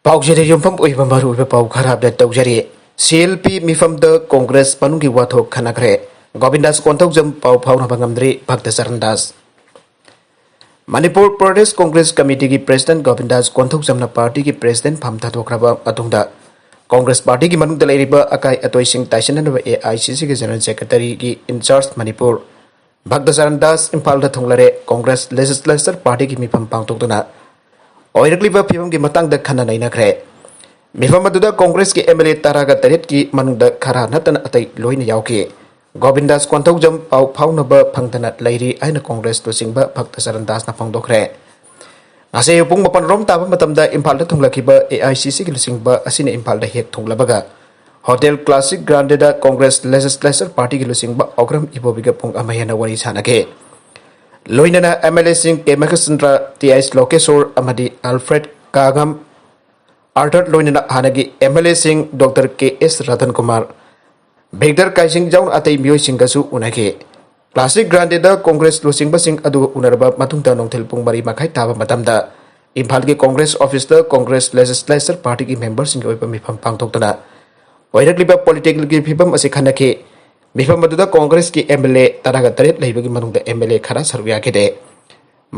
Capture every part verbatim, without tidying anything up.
ꯄꯥꯎꯖꯦꯗ ꯌꯨꯝꯐꯝ ꯑꯣꯏꯕ ꯃꯔꯨꯑꯣꯏꯕ ꯄꯥꯎ ꯈꯔ ꯑꯞꯗꯦꯠ ꯇꯧꯖꯔꯤ꯫ ꯁꯤ ꯑꯦꯜ ꯄꯤ ꯃꯤꯐꯝꯗ ꯀꯣꯡꯒ꯭ꯔꯦꯁ ꯃꯅꯨꯡꯒꯤ ꯋꯥꯊꯣꯛ ꯈꯟꯅꯈ꯭ꯔꯦ꯫ ꯒꯣꯕꯤꯟꯗꯥꯁ ꯀꯣꯟꯊꯧꯖꯝ ꯄꯥꯎ ꯐꯥꯎꯅꯕ ꯉꯝꯗ꯭ꯔꯤ, ꯚꯛꯇ ꯆꯔꯟ ꯗꯥꯁ꯫ ꯃꯅꯤꯄꯨꯔ ꯄ꯭ꯔꯗꯦꯁ ꯀꯣꯡꯒ꯭ꯔꯦꯁ ꯀꯃꯤꯇꯤꯒꯤ ꯄ꯭ꯔꯦꯁꯤꯗꯦꯟꯠ ꯒꯣꯕꯤꯟꯗꯥꯁ ꯀꯣꯟꯊꯧꯖꯝꯅ ꯄꯥꯔꯇꯤꯒꯤ ꯄ꯭ꯔꯦꯁꯤꯗꯦꯟꯠ ꯐꯝ ꯊꯥꯗꯣꯛꯈ꯭ꯔꯕ ꯃꯇꯨꯡꯗ ꯀꯣꯡꯒ꯭ꯔꯦꯁ ꯄꯥꯔꯇꯤꯒꯤ ꯃꯅꯨꯡꯗ ꯂꯩꯔꯤꯕ ꯑꯀꯥꯏ ꯑꯇꯣꯏꯁꯤꯡ ꯇꯥꯏꯁꯤꯟꯅꯅꯕ ꯑꯦ ꯑꯥꯏ ꯁꯤ ꯁꯤꯒꯤ ꯖꯦꯅꯔꯦꯜ ꯁꯦꯀ꯭ꯔꯦꯇꯔꯤꯒꯤ ꯏꯟꯆꯥꯔꯖ ꯃꯅꯤꯄꯨꯔ ꯚꯛꯇ ꯆꯔꯟ ꯗꯥꯁ ꯏꯝꯐꯥꯜꯗ ꯊꯨꯡꯂꯔꯦ꯫ ꯀꯣꯡꯒ꯭ꯔꯦꯁ ꯂꯦꯖꯤꯁꯂꯦꯆꯔ ꯄꯥꯔꯇꯤꯒꯤ ꯃꯤꯐꯝ ꯄꯥꯡꯊꯣꯛꯇꯨꯅ ꯑꯣꯏꯔꯛꯂꯤꯕ ꯐꯤꯕꯝꯒꯤ ꯃꯇꯥꯡꯗ ꯈꯟꯅ ꯅꯩꯅꯈ꯭ꯔꯦ꯫ ꯃꯤꯐꯝ ꯑꯗꯨꯗ ꯀꯣꯡꯒ꯭ꯔꯦꯁꯀꯤ ꯑꯦꯝ ꯑꯦꯜ ꯑꯦ ꯇꯔꯥꯒ ꯇꯔꯦꯠꯀꯤ ꯃꯅꯨꯡꯗ ꯈꯔ ꯅꯠꯇꯅ ꯑꯇꯩ ꯂꯣꯏꯅ ꯌꯥꯎꯈꯤ꯫ ꯒꯣꯕꯤꯟꯗꯥꯁ ꯀꯣꯟꯊꯧꯖꯝ ꯄꯥꯎ ꯐꯥꯎꯅꯕ ꯐꯪꯗꯅ ꯂꯩꯔꯤ ꯍꯥꯏꯅ ꯀꯣꯡꯒ꯭ꯔꯦꯁ ꯂꯨꯆꯤꯡꯕ ꯚꯛꯇ ꯆꯔꯟ ꯗꯥꯁꯅ ꯐꯣꯡꯗꯣꯛꯈ꯭ꯔꯦ꯫ ꯉꯁꯤ ꯑꯌꯨꯛ ꯄꯨꯡ ꯃꯥꯄꯟ ꯔꯣꯝ ꯇꯥꯕ ꯃꯇꯝꯗ ꯏꯝꯐꯥꯜꯗ ꯊꯨꯡꯂꯛꯈꯤꯕ ꯑꯦ ꯑꯥꯏ ꯁꯤ ꯁꯤꯒꯤ ꯂꯨꯆꯤꯡꯕ ꯑꯁꯤꯅ ꯏꯝꯐꯥꯜꯗ ꯍꯦꯛ ꯊꯨꯡꯂꯕꯒ ꯍꯣꯇꯦꯜ ꯀ꯭ꯂꯥꯁꯤꯛ ꯒ꯭ꯔꯥꯟꯗꯦꯗ ꯀꯣꯡꯒ꯭ꯔꯦꯁ ꯂꯦꯖꯤꯁꯂꯦꯆꯔ ꯄꯥꯔꯇꯤꯒꯤ ꯂꯨꯆꯤꯡꯕ ꯑꯣꯀ꯭ꯔꯝ ꯏꯕꯣꯕꯤꯒ ꯄꯨꯡ ꯑꯃ ꯍꯦꯟꯅ ꯋꯥꯔꯤ ꯁꯥꯟꯅꯈꯤ꯫ ꯂꯣꯏꯅꯅ ꯑꯦꯝ ꯑꯦꯜ ꯑꯦꯁꯤꯡ ꯀꯦ ꯃꯍꯦꯁꯆꯟꯗ꯭ꯔ, ꯇꯤ ꯑꯩꯆ ꯂꯣꯀꯦꯁꯣꯔ ꯑꯃꯗꯤ ꯑꯜꯐ꯭ꯔꯦꯗ ꯀꯥꯒꯝ, ꯑꯥꯔꯊꯔ ꯂꯣꯏꯅꯅ ꯍꯥꯟꯅꯒꯤ ꯑꯦꯝ ꯑꯦꯜ ꯑꯦꯁꯤꯡ ꯗꯣꯛꯇꯔ ꯀꯦ ꯑꯦꯁ ꯔꯇꯟ ꯀꯨꯃꯥꯔ, ꯚꯤꯛꯇꯔ ꯀꯥꯏꯁꯤꯡ ꯌꯥꯎꯅ ꯑꯇꯩ ꯃꯤꯑꯣꯏꯁꯤꯡꯒꯁꯨ ꯎꯅꯈꯤ꯫ ꯀ꯭ꯂꯥꯁꯤꯛ ꯒ꯭ꯔꯥꯟꯗꯦꯗ ꯀꯣꯡꯒ꯭ꯔꯦꯁ ꯂꯨꯆꯤꯡꯕꯁꯤꯡ ꯑꯗꯨꯒ ꯎꯅꯔꯕ ꯃꯇꯨꯡꯗ ꯅꯨꯡꯊꯤꯜ ꯄꯨꯡ ꯃꯔꯤ ꯃꯈꯥꯏ ꯇꯥꯕ ꯃꯇꯝꯗ ꯏꯝꯐꯥꯜꯒꯤ ꯀꯣꯡꯒ꯭ꯔꯦꯁ ꯑꯣꯐꯤꯁꯇ ꯀꯣꯡꯒ꯭ꯔꯦꯁ ꯂꯦꯖꯤꯁꯂꯦꯆꯔ ꯄꯥꯔꯇꯤꯒꯤ ꯃꯦꯝꯕꯔꯁꯤꯡꯒꯤ ꯑꯣꯏꯕ ꯃꯤꯐꯝ ꯄꯥꯡꯊꯣꯛꯇꯨꯅ ꯑꯣꯏꯔꯛꯂꯤꯕ ꯄꯣꯂꯤꯇꯤꯀꯦꯜꯒꯤ ꯐꯤꯕꯝ ꯑꯁꯤ ꯈꯟꯅꯈꯤ꯫ ꯃꯤꯐꯝ ꯑꯗꯨꯗ ꯀꯣꯡꯒ꯭ꯔꯦꯁꯀꯤ ꯑꯦꯝ ꯑꯦꯜ ꯑꯦ ꯇꯔꯥꯒ ꯇꯔꯦꯠ ꯂꯩꯕꯒꯤ ꯃꯅꯨꯡꯗ ꯑꯦꯝ ꯑꯦꯜ ꯑꯦ ꯈꯔ ꯁꯔꯨꯛ ꯌꯥꯈꯤꯗꯦ꯫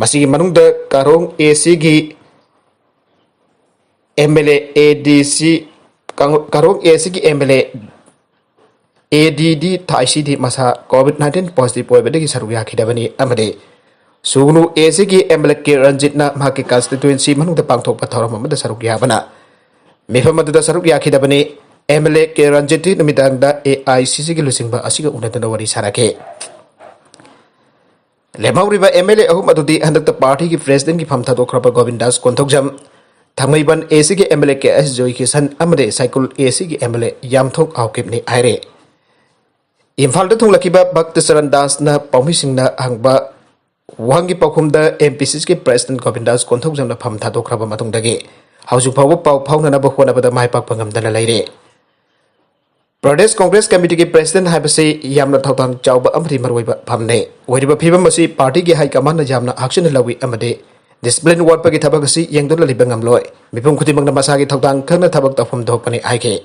ꯃꯁꯤꯒꯤ ꯃꯅꯨꯡꯗ ꯀꯥꯔꯣꯡ ꯑꯦ ꯁꯤꯒꯤ ꯑꯦꯝ ꯑꯦꯜ ꯑꯦ ꯑꯦ ꯗꯤ ꯁꯤ, ꯀꯥꯔꯣꯡ ꯑꯦ ꯁꯤꯒꯤ ꯑꯦꯝ ꯑꯦꯜ ꯑꯦ ꯑꯦ ꯗꯤ ꯗꯤ ꯊꯥꯏꯁꯤꯗꯤ ꯃꯁꯥ ꯀꯣꯚꯤꯗ ꯅꯥꯏꯟꯇꯤꯟ ꯄꯣꯖꯤꯇꯤꯚ ꯑꯣꯏꯕꯗꯒꯤ ꯁꯔꯨꯛ ꯌꯥꯈꯤꯗꯕꯅꯤ ꯑꯃꯗꯤ ꯁꯨꯒꯅꯨ ꯑꯦ ꯁꯤꯒꯤ ꯑꯦꯝ ꯑꯦꯜ ꯑꯦ ꯀꯦ ꯔꯟꯖꯤꯠꯅ ꯃꯍꯥꯛꯀꯤ ꯀꯟꯁꯇꯤꯇ꯭ꯋꯦꯟꯁꯤ ꯃꯅꯨꯡꯗ ꯄꯥꯡꯊꯣꯛꯄ ꯊꯧꯔꯝ ꯑꯃꯗ ꯁꯔꯨꯛ ꯌꯥꯕꯅ ꯃꯤꯐꯝ ꯑꯗꯨꯗ ꯁꯔꯨꯛ ꯌꯥꯈꯤꯗꯕꯅꯤ꯫ ꯑꯦꯝ ꯑꯦꯜ ꯑꯦ ꯀꯦ ꯔꯟꯖꯤꯠꯇꯤ ꯅꯨꯃꯤꯗꯥꯡꯗ ꯑꯦ ꯑꯥꯏ ꯁꯤ ꯁꯤꯒꯤ ꯂꯨꯆꯤꯡꯕ ꯑꯁꯤꯒ ꯎꯅꯗꯨꯅ ꯋꯥꯔꯤ ꯁꯥꯅꯈꯤ꯫ ꯂꯦꯝꯍꯧꯔꯤꯕ ꯑꯦꯝ ꯑꯦꯜ ꯑꯦ ꯑꯍꯨꯝ ꯑꯗꯨꯗꯤ ꯍꯟꯗꯛꯇ ꯄꯥꯔꯇꯤꯒꯤ ꯄ꯭ꯔꯦꯁꯤꯗꯦꯟꯠꯀꯤ ꯐꯝ ꯊꯥꯗꯣꯛꯈ꯭ꯔꯕ ꯒꯣꯕꯤꯟꯗꯥꯁ ꯀꯣꯟꯊꯧꯖꯝ, ꯊꯥꯡꯃꯩꯕꯟ ꯑꯦ ꯁꯤꯒꯤ ꯑꯦꯝ ꯑꯦꯜ ꯑꯦ ꯀꯦ ꯑꯦꯁ ꯖꯣꯏꯀꯤꯁꯟ ꯑꯃꯗꯤ ꯁꯥꯏꯀꯨꯜ ꯑꯦ ꯁꯤꯒꯤ ꯑꯦꯝ ꯑꯦꯜ ꯑꯦ ꯌꯥꯝꯊꯣꯡ ꯍꯥꯎꯀꯤꯞꯅꯤ ꯍꯥꯏꯔꯦ꯫ ꯏꯝꯐꯥꯜꯗ ꯊꯨꯡꯂꯛꯈꯤꯕ ꯚꯛꯇ ꯆꯔꯟ ꯗꯥꯁꯅ ꯄꯥꯎꯃꯤꯁꯤꯡꯅ ꯍꯪꯕ ꯋꯥꯍꯪꯒꯤ ꯄꯥꯎꯈꯨꯝꯗ ꯑꯦꯝ ꯄꯤ ꯁꯤ ꯁꯤꯒꯤ ꯄ꯭ꯔꯦꯁꯤꯗꯦꯟꯠ ꯒꯣꯕꯤꯟꯗꯥꯁ ꯀꯣꯟꯊꯧꯖꯝꯅ ꯐꯝ ꯊꯥꯗꯣꯛꯈ꯭ꯔꯕ ꯃꯇꯨꯡꯗꯒꯤ ꯍꯧꯖꯤꯛ ꯐꯥꯎꯕ ꯄꯥꯎ ꯐꯥꯎꯅꯅꯕ ꯍꯣꯠꯅꯕꯗ ꯃꯥꯏ ꯄꯥꯛꯄ ꯉꯝꯗꯅ ꯂꯩꯔꯦ꯫ ꯄ꯭ꯔꯗꯦꯁ ꯀꯣꯡꯒ꯭ꯔꯦꯁ ꯀꯃꯤꯇꯤꯒꯤ ꯄ꯭ꯔꯦꯁꯤꯗꯦꯟꯠ ꯍꯥꯏꯕꯁꯤ ꯌꯥꯝꯅ ꯊꯧꯗꯥꯡ ꯆꯥꯎꯕ ꯑꯃꯗꯤ ꯃꯔꯨꯑꯣꯏꯕ ꯐꯝꯅꯤ꯫ ꯑꯣꯏꯔꯤꯕ ꯐꯤꯕꯝ ꯑꯁꯤ ꯄꯥꯔꯇꯤꯒꯤ ꯍꯥꯏ ꯀꯃꯥꯟꯅ ꯌꯥꯝꯅ ꯍꯛꯆꯤꯟꯅ ꯂꯧꯏ ꯑꯃꯗꯤ ꯗꯤꯁꯤꯄ꯭ꯂꯤꯟ ꯋꯥꯠꯄꯒꯤ ꯊꯕꯛ ꯑꯁꯤ ꯌꯦꯡꯗꯨꯅ ꯂꯩꯕ ꯉꯝꯂꯣꯏ꯫ ꯃꯤꯄꯨꯝ ꯈꯨꯗꯤꯡꯃꯛꯅ ꯃꯁꯥꯒꯤ ꯊꯧꯗꯥꯡ ꯈꯪꯅ ꯊꯕꯛ ꯇꯧꯐꯝ ꯊꯣꯛꯄꯅꯤ ꯍꯥꯏꯈꯤ꯫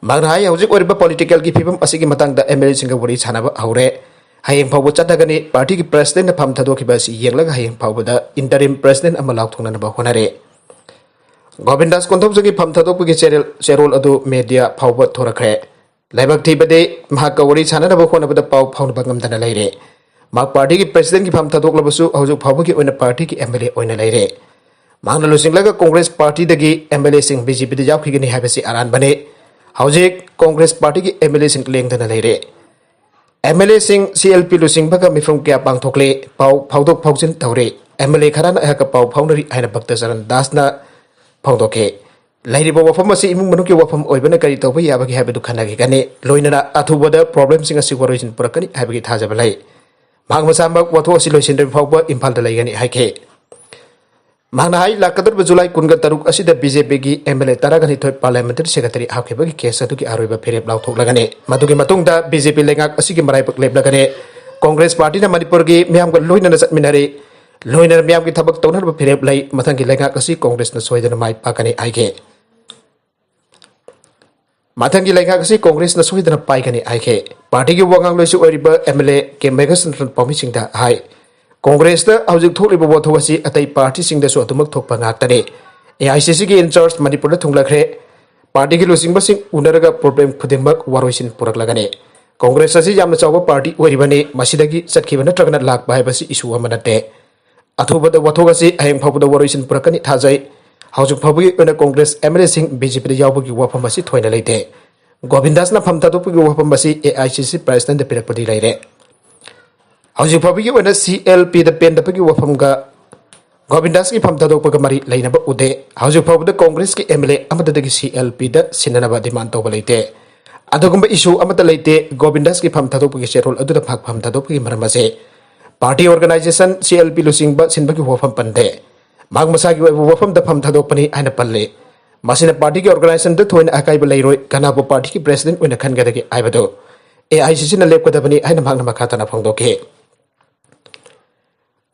ꯃꯍꯥꯛꯅ ꯍꯥꯏ, ꯍꯧꯖꯤꯛ ꯑꯣꯏꯔꯤꯕ ꯄꯣꯂꯤꯇꯤꯀꯦꯜꯒꯤ ꯐꯤꯕꯝ ꯑꯁꯤꯒꯤ ꯃꯇꯥꯡꯗ ꯑꯦꯝ ꯑꯦꯜ ꯑꯦꯁꯤꯡꯒ ꯋꯥꯔꯤ ꯁꯥꯟꯅꯕ ꯍꯧꯔꯦ꯫ ꯍꯌꯦꯡ ꯐꯥꯎꯕ ꯆꯠꯊꯒꯅꯤ꯫ ꯄꯥꯔꯇꯤꯒꯤ ꯄ꯭ꯔꯦꯁꯤꯗꯦꯟꯠꯅ ꯐꯝ ꯊꯥꯗꯣꯛꯈꯤꯕ ꯑꯁꯤ ꯌꯦꯡꯂꯒ ꯍꯌꯦꯡ ꯐꯥꯎꯕꯗ ꯏꯟꯇꯔꯤꯝ ꯄ꯭ꯔꯦꯁꯤꯗꯦꯟꯠ ꯑꯃ ꯂꯥꯎꯊꯣꯛꯅꯅꯕ ꯍꯣꯠꯅꯔꯦ꯫ ꯒꯣꯕꯤꯟꯗꯥꯁ ꯀꯣꯟꯊꯧꯖꯝꯒꯤ ꯐꯝ ꯊꯥꯗꯣꯛꯄꯒꯤ ꯆꯦꯔꯦꯜ-, ꯆꯦꯔꯣꯜ ꯑꯗꯨ ꯃꯦꯗꯤꯌꯥ ꯐꯥꯎꯕ ꯊꯣꯔꯛꯈ꯭ꯔꯦ꯫ ꯂꯥꯏꯕꯛ ꯊꯤꯕꯗꯤ ꯃꯍꯥꯛꯀ ꯋꯥꯔꯤ ꯁꯥꯟꯅꯅꯕ ꯍꯣꯠꯅꯕꯗ ꯄꯥꯎ ꯐꯥꯎꯅꯕ ꯉꯝꯗꯅ ꯂꯩꯔꯦ꯫ ꯃꯍꯥꯛ ꯄꯥꯔꯇꯤꯒꯤ ꯄ꯭ꯔꯦꯁꯤꯗꯦꯟꯠꯀꯤ ꯐꯝ ꯊꯥꯗꯣꯛꯂꯕꯁꯨ ꯍꯧꯖꯤꯛ ꯐꯥꯎꯕꯒꯤ ꯑꯣꯏꯅ ꯄꯥꯔꯇꯤꯒꯤ ꯑꯦꯝ ꯑꯦꯜ ꯑꯦ ꯑꯣꯏꯅ ꯂꯩꯔꯦ꯫ ꯃꯍꯥꯛꯅ ꯂꯨꯆꯤꯡꯂꯒ ꯀꯣꯡꯒ꯭ꯔꯦꯁ ꯄꯥꯔꯇꯤꯗꯒꯤ ꯑꯦꯝ ꯑꯦꯜ ꯑꯦꯁꯤꯡ ꯕꯤ ꯖꯦ ꯄꯤꯗ ꯌꯥꯎꯈꯤꯒꯅꯤ ꯍꯥꯏꯕꯁꯤ ꯑꯔꯥꯟꯕꯅꯤ꯫ ꯍꯧꯖꯤꯛ ꯀꯣꯡꯒ꯭ꯔꯦꯁ ꯄꯥꯔꯇꯤꯒꯤ ꯑꯦꯝ ꯑꯦꯜ ꯑꯦꯁꯤꯡ ꯂꯦꯡꯗꯅ ꯂꯩꯔꯦ꯫ ꯑꯦꯝ ꯑꯦꯜ ꯑꯦꯁꯤꯡ ꯁꯤ ꯑꯦꯜ ꯄꯤ ꯂꯨꯆꯤꯡꯕꯒ ꯃꯤꯐꯝ ꯀꯌꯥ ꯄꯥꯡꯊꯣꯛꯂꯦ, ꯄꯥꯎ ꯐꯥꯎꯗꯣꯛ ꯐꯥꯎꯖꯤꯟ ꯇꯧꯔꯦ꯫ ꯑꯦꯝ ꯑꯦꯜ ꯑꯦ ꯈꯔꯅ ꯑꯩꯍꯥꯛꯀ ꯄꯥꯎ ꯐꯥꯎꯅꯔꯤ ꯍꯥꯏꯅ ꯚꯛꯇ ꯆꯔꯟ ꯗꯥꯁꯅ ꯐꯣꯡꯗꯣꯛꯈꯤ꯫ ꯂꯩꯔꯤꯕ ꯋꯥꯐꯝ ꯑꯁꯤ ꯏꯃꯨꯡ ꯃꯅꯨꯡꯒꯤ ꯋꯥꯐꯝ ꯑꯣꯏꯕꯅ ꯀꯔꯤ ꯇꯧꯕ ꯌꯥꯕꯒꯦ ꯍꯥꯏꯕꯗꯨ ꯈꯟꯅꯈꯤꯒꯅꯤ꯫ ꯂꯣꯏꯅꯅ ꯑꯊꯨꯕꯗ ꯄ꯭ꯔꯣꯕ꯭ꯂꯦꯝꯁꯤꯡ ꯑꯁꯤ ꯋꯥꯔꯣꯏꯁꯤꯟ ꯄꯨꯔꯛꯀꯅꯤ ꯍꯥꯏꯕꯒꯤ ꯊꯥꯖꯕ ꯂꯩ꯫ ꯃꯍꯥꯛ ꯃꯁꯥꯃꯛ ꯋꯥꯊꯣꯛ ꯑꯁꯤ ꯂꯣꯏꯁꯤꯟꯗ꯭ꯔꯤꯕ ꯐꯥꯎꯕ ꯏꯝꯐꯥꯜꯗ ꯂꯩꯒꯅꯤ ꯍꯥꯏꯈꯤ꯫ ꯃꯍꯥꯛꯅ ꯍꯥꯏ, ꯂꯥꯛꯀꯗꯧꯔꯤꯕ ꯖꯨꯂꯥꯏ ꯀꯨꯟꯒ ꯇꯔꯨꯛ ꯑꯁꯤꯗ ꯕꯤ ꯖꯦ ꯄꯤꯒꯤ ꯑꯦꯝ ꯑꯦꯜ ꯑꯦ ꯇꯔꯥꯒ ꯅꯤꯊꯣꯏ ꯄꯥꯔꯂꯤꯌꯥꯃꯦꯟꯇꯔꯤ ꯁꯦꯀ꯭ꯔꯦꯇꯔꯤ ꯍꯥꯞꯈꯤꯕꯒꯤ ꯀꯦꯁ ꯑꯗꯨꯒꯤ ꯑꯔꯣꯏꯕ ꯐꯤꯔꯦꯞ ꯂꯥꯎꯊꯣꯛꯂꯒꯅꯤ꯫ ꯃꯗꯨꯒꯤ ꯃꯇꯨꯡꯗ ꯕꯤ ꯖꯦ ꯄꯤ ꯂꯩꯉꯥꯛ ꯑꯁꯤꯒꯤ ꯃꯔꯥꯏꯕꯛ ꯂꯦꯞꯂꯒꯅꯤ꯫ ꯀꯣꯡꯒ꯭ꯔꯦꯁ ꯄꯥꯔꯇꯤꯅ ꯃꯅꯤꯄꯨꯔꯒꯤ ꯃꯤꯌꯥꯝꯒ ꯂꯣꯏꯅꯅ ꯆꯠꯃꯤꯟꯅꯔꯤ꯫ ꯂꯣꯏꯅꯅ ꯃꯤꯌꯥꯝꯒꯤ ꯊꯕꯛ ꯇꯧꯅꯅꯕ ꯐꯤꯔꯦꯞ ꯂꯩ꯫ ꯃꯊꯪꯒꯤ ꯂꯩꯉꯥꯛ ꯑꯁꯤ ꯀꯣꯡꯒ꯭ꯔꯦꯁꯅ ꯁꯣꯏꯗꯅ ꯃꯥꯏ ꯄꯥꯛꯀꯅꯤ ꯍꯥꯏꯈꯤ꯫ ꯃꯊꯪꯒꯤ ꯂꯩꯉꯥꯛ ꯑꯁꯤ ꯀꯣꯡꯒ꯭ꯔꯦꯁꯅ ꯁꯣꯏꯗꯅ ꯄꯥꯏꯒꯅꯤ ꯍꯥꯏꯈꯤ꯫ ꯄꯥꯔꯇꯤꯒꯤ ꯋꯥꯉꯥꯡꯂꯣꯏꯁꯨ ꯑꯣꯏꯔꯤꯕ ꯑꯦꯝ ꯑꯦꯜ ꯑꯦ ꯀꯦ ꯃꯦꯘꯁꯟꯗ꯭ꯔꯟ ꯄꯥꯎꯃꯤꯁꯤꯡꯗ ꯍꯥꯏ, ꯀꯣꯡꯒ꯭ꯔꯦꯁꯇ ꯍꯧꯖꯤꯛ ꯊꯣꯛꯂꯤꯕ ꯋꯥꯊꯣꯛ ꯑꯁꯤ ꯑꯇꯩ ꯄꯥꯔꯇꯤꯁꯤꯡꯗꯁꯨ ꯑꯗꯨꯃꯛ ꯊꯣꯛꯄ ꯉꯥꯛꯇꯅꯤ꯫ ꯑꯦ ꯑꯥꯏ ꯁꯤ ꯁꯤꯒꯤ ꯏꯟꯆꯥꯔꯖ ꯃꯅꯤꯄꯨꯔꯗ ꯊꯨꯡꯂꯈ꯭ꯔꯦ꯫ ꯄꯥꯔꯇꯤꯒꯤ ꯂꯨꯆꯤꯡꯕꯁꯤꯡ ꯎꯅꯔꯒ ꯄ꯭ꯔꯣꯕ꯭ꯂꯦꯝ ꯈꯨꯗꯤꯡꯃꯛ ꯋꯥꯔꯣꯏꯁꯤꯟ ꯄꯨꯔꯛꯂꯒꯅꯤ꯫ ꯀꯣꯡꯒ꯭ꯔꯦꯁ ꯑꯁꯤ ꯌꯥꯝꯅ ꯆꯥꯎꯕ ꯄꯥꯔꯇꯤ ꯑꯣꯏꯔꯤꯕꯅꯤ꯫ ꯃꯁꯤꯗꯒꯤ ꯆꯠꯈꯤꯕ ꯅꯠꯇ꯭ꯔꯒꯅ ꯂꯥꯛꯄ ꯍꯥꯏꯕꯁꯤ ꯏꯁꯨ ꯑꯃ ꯅꯠꯇꯦ꯫ ꯑꯊꯨꯕꯗ ꯋꯥꯊꯣꯛ ꯑꯁꯤ ꯍꯌꯦꯡ ꯐꯥꯎꯕꯗ ꯋꯥꯔꯣꯏꯁꯤꯟ ꯄꯨꯔꯛꯀꯅꯤ ꯊꯥꯖꯩ꯫ ꯍꯧꯖꯤꯛ ꯐꯥꯎꯕꯒꯤ ꯑꯣꯏꯅ ꯀꯣꯡꯒ꯭ꯔꯦꯁ ꯑꯦꯝ ꯑꯦꯜ ꯑꯦꯁꯤꯡ ꯕꯤ ꯖꯦ ꯄꯤꯗ ꯌꯥꯎꯕꯒꯤ ꯋꯥꯐꯝ ꯑꯁꯤ ꯊꯣꯏꯅ ꯂꯩꯇꯦ꯫ ꯒꯣꯕꯤꯟꯗꯥꯁꯅ ꯐꯝ ꯊꯥꯗꯣꯛꯄꯒꯤ ꯋꯥꯐꯝ ꯑꯁꯤ ꯑꯦ ꯑꯥꯏ ꯁꯤ ꯁꯤ ꯄ꯭ꯔꯦꯁꯤꯗꯦꯟꯗ ꯄꯤꯔꯛꯄꯗꯤ ꯂꯩꯔꯦ꯫ ꯍꯧꯖꯤꯛ ꯐꯥꯎꯕꯒꯤ ꯑꯣꯏꯅ ꯁꯤ ꯑꯦꯜ ꯄꯤꯗ ꯄꯦꯟꯗꯕꯒꯤ ꯋꯥꯐꯝꯒ ꯒꯣꯕꯤꯟꯗꯥꯁꯀꯤ ꯐꯝ ꯊꯥꯗꯣꯛꯄꯒ ꯃꯔꯤ ꯂꯩꯅꯕ ꯎꯗꯦ꯫ ꯍꯧꯖꯤꯛ ꯐꯥꯎꯕꯗ ꯀꯣꯡꯒ꯭ꯔꯦꯁꯀꯤ M L A ꯑꯃꯠꯇꯗꯒꯤ C L ꯄꯤꯗ ꯁꯤꯟꯅꯅꯕ ꯗꯤꯃꯥꯟ ꯇꯧꯕ ꯂꯩꯇꯦ꯫ ꯑꯗꯨꯒꯨꯝꯕ ꯏꯁꯨ ꯑꯃꯠꯇ ꯂꯩꯇꯦ꯫ ꯒꯣꯕꯤꯟꯗꯥꯁꯀꯤ ꯐꯝ ꯊꯥꯗꯣꯛꯄꯒꯤ ꯆꯦꯔꯣꯜ ꯑꯗꯨꯗ ꯃꯍꯥꯛ ꯐꯝ ꯊꯥꯗꯣꯛꯄꯒꯤ ꯃꯔꯝ ꯑꯁꯦ party organisation C L P ꯂꯨꯆꯤꯡꯕ ꯁꯤꯟꯕꯒꯤ ꯋꯥꯐꯝ ꯄꯟꯗꯦ꯫ ꯃꯍꯥꯛ ꯃꯁꯥꯒꯤ ꯑꯣꯏꯕ ꯋꯥꯐꯝꯗ ꯐꯝ ꯊꯥꯗꯣꯛꯄꯅꯤ ꯍꯥꯏꯅ ꯄꯜꯂꯤ꯫ ꯃꯁꯤꯅ ꯄꯥꯔꯇꯤꯒꯤ ꯑꯣꯔꯒꯅꯥꯏꯖꯦꯁꯟꯗ ꯊꯣꯏꯅ ꯑꯀꯥꯏꯕ ꯂꯩꯔꯣꯏ, ꯀꯅꯥꯕꯨ ꯄꯥꯔꯇꯤꯒꯤ ꯄ꯭ꯔꯦꯁꯤꯗꯦꯟꯠ ꯑꯣꯏꯅ ꯈꯟꯒꯗꯒꯦ ꯍꯥꯏꯕꯗꯨ ꯑꯦ ꯑꯥꯏ ꯁꯤ ꯁꯤꯅ ꯂꯦꯞꯀꯗꯕꯅꯤ ꯍꯥꯏꯅ ꯃꯍꯥꯛꯅ ꯃꯈꯥ ꯇꯥꯅ ꯐꯣꯡꯗꯣꯛꯈꯤ꯫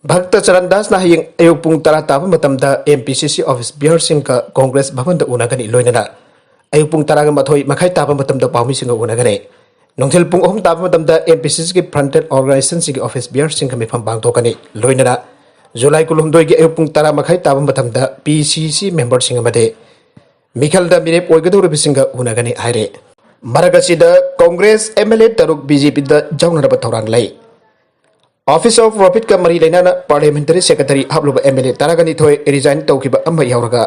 ꯚꯛꯇ ꯆꯔꯟ ꯗꯥꯁꯅ ꯍꯌꯦꯡ ꯑꯌꯨꯛ ꯄꯨꯡ ꯇꯔꯥ ꯇꯥꯕ ꯃꯇꯝꯗ M P C C office bearerꯁꯤꯡꯒ Congress ꯚꯕꯟꯗ ꯎꯅꯒꯅꯤ꯫ ꯂꯣꯏꯅꯅ ꯑꯌꯨꯛ ꯄꯨꯡ ꯇꯔꯥꯒ ꯃꯥꯊꯣꯏ ꯃꯈꯥꯏ ꯇꯥꯕ ꯃꯇꯝꯗ ꯄꯥꯎꯃꯤꯁꯤꯡꯒ ꯎꯅꯒꯅꯤ꯫ ꯅꯨꯡꯊꯤꯜ ꯄꯨꯡ ꯑꯍꯨꯝ ꯇꯥꯕ ꯃꯇꯝꯗ M P C Cꯒꯤ frontal organizationꯁꯤꯡꯒꯤ office bearerꯁꯤꯡꯒ ꯃꯤꯐꯝ ꯄꯥꯡꯊꯣꯛꯀꯅꯤ꯫ ꯂꯣꯏꯅꯅ ꯖꯨꯂꯥꯏ ꯀꯨꯟꯍꯨꯝꯗꯣꯏꯒꯤ ꯑꯌꯨꯛ ꯄꯨꯡ ꯇꯔꯥ ꯃꯈꯥꯏ ꯇꯥꯕ ꯃꯇꯝꯗ P C C memberꯁꯤꯡ ꯑꯃꯗꯤ ꯃꯤꯈꯜꯗ ꯃꯤꯔꯦꯞ ꯑꯣꯏꯒꯗꯧꯔꯤꯕꯁꯤꯡꯒ ꯎꯅꯒꯅꯤ ꯍꯥꯏꯔꯦ꯫ ꯃꯔꯛ ꯑꯁꯤꯗ Congress M L A ꯇꯔꯨꯛ B J Pꯗ ꯌꯥꯎꯅꯅꯕ ꯊꯧꯔꯥꯡ ꯂꯩ꯫ Office of Profitꯀ ꯃꯔꯤ ꯂꯩꯅꯅ Parliamentary Secretary ꯍꯥꯞꯂꯨꯕ M L A ꯇꯔꯥꯒ ꯅꯤꯊꯣꯏ resign ꯇꯧꯈꯤꯕ ꯑꯃ ꯌꯥꯎꯔꯒ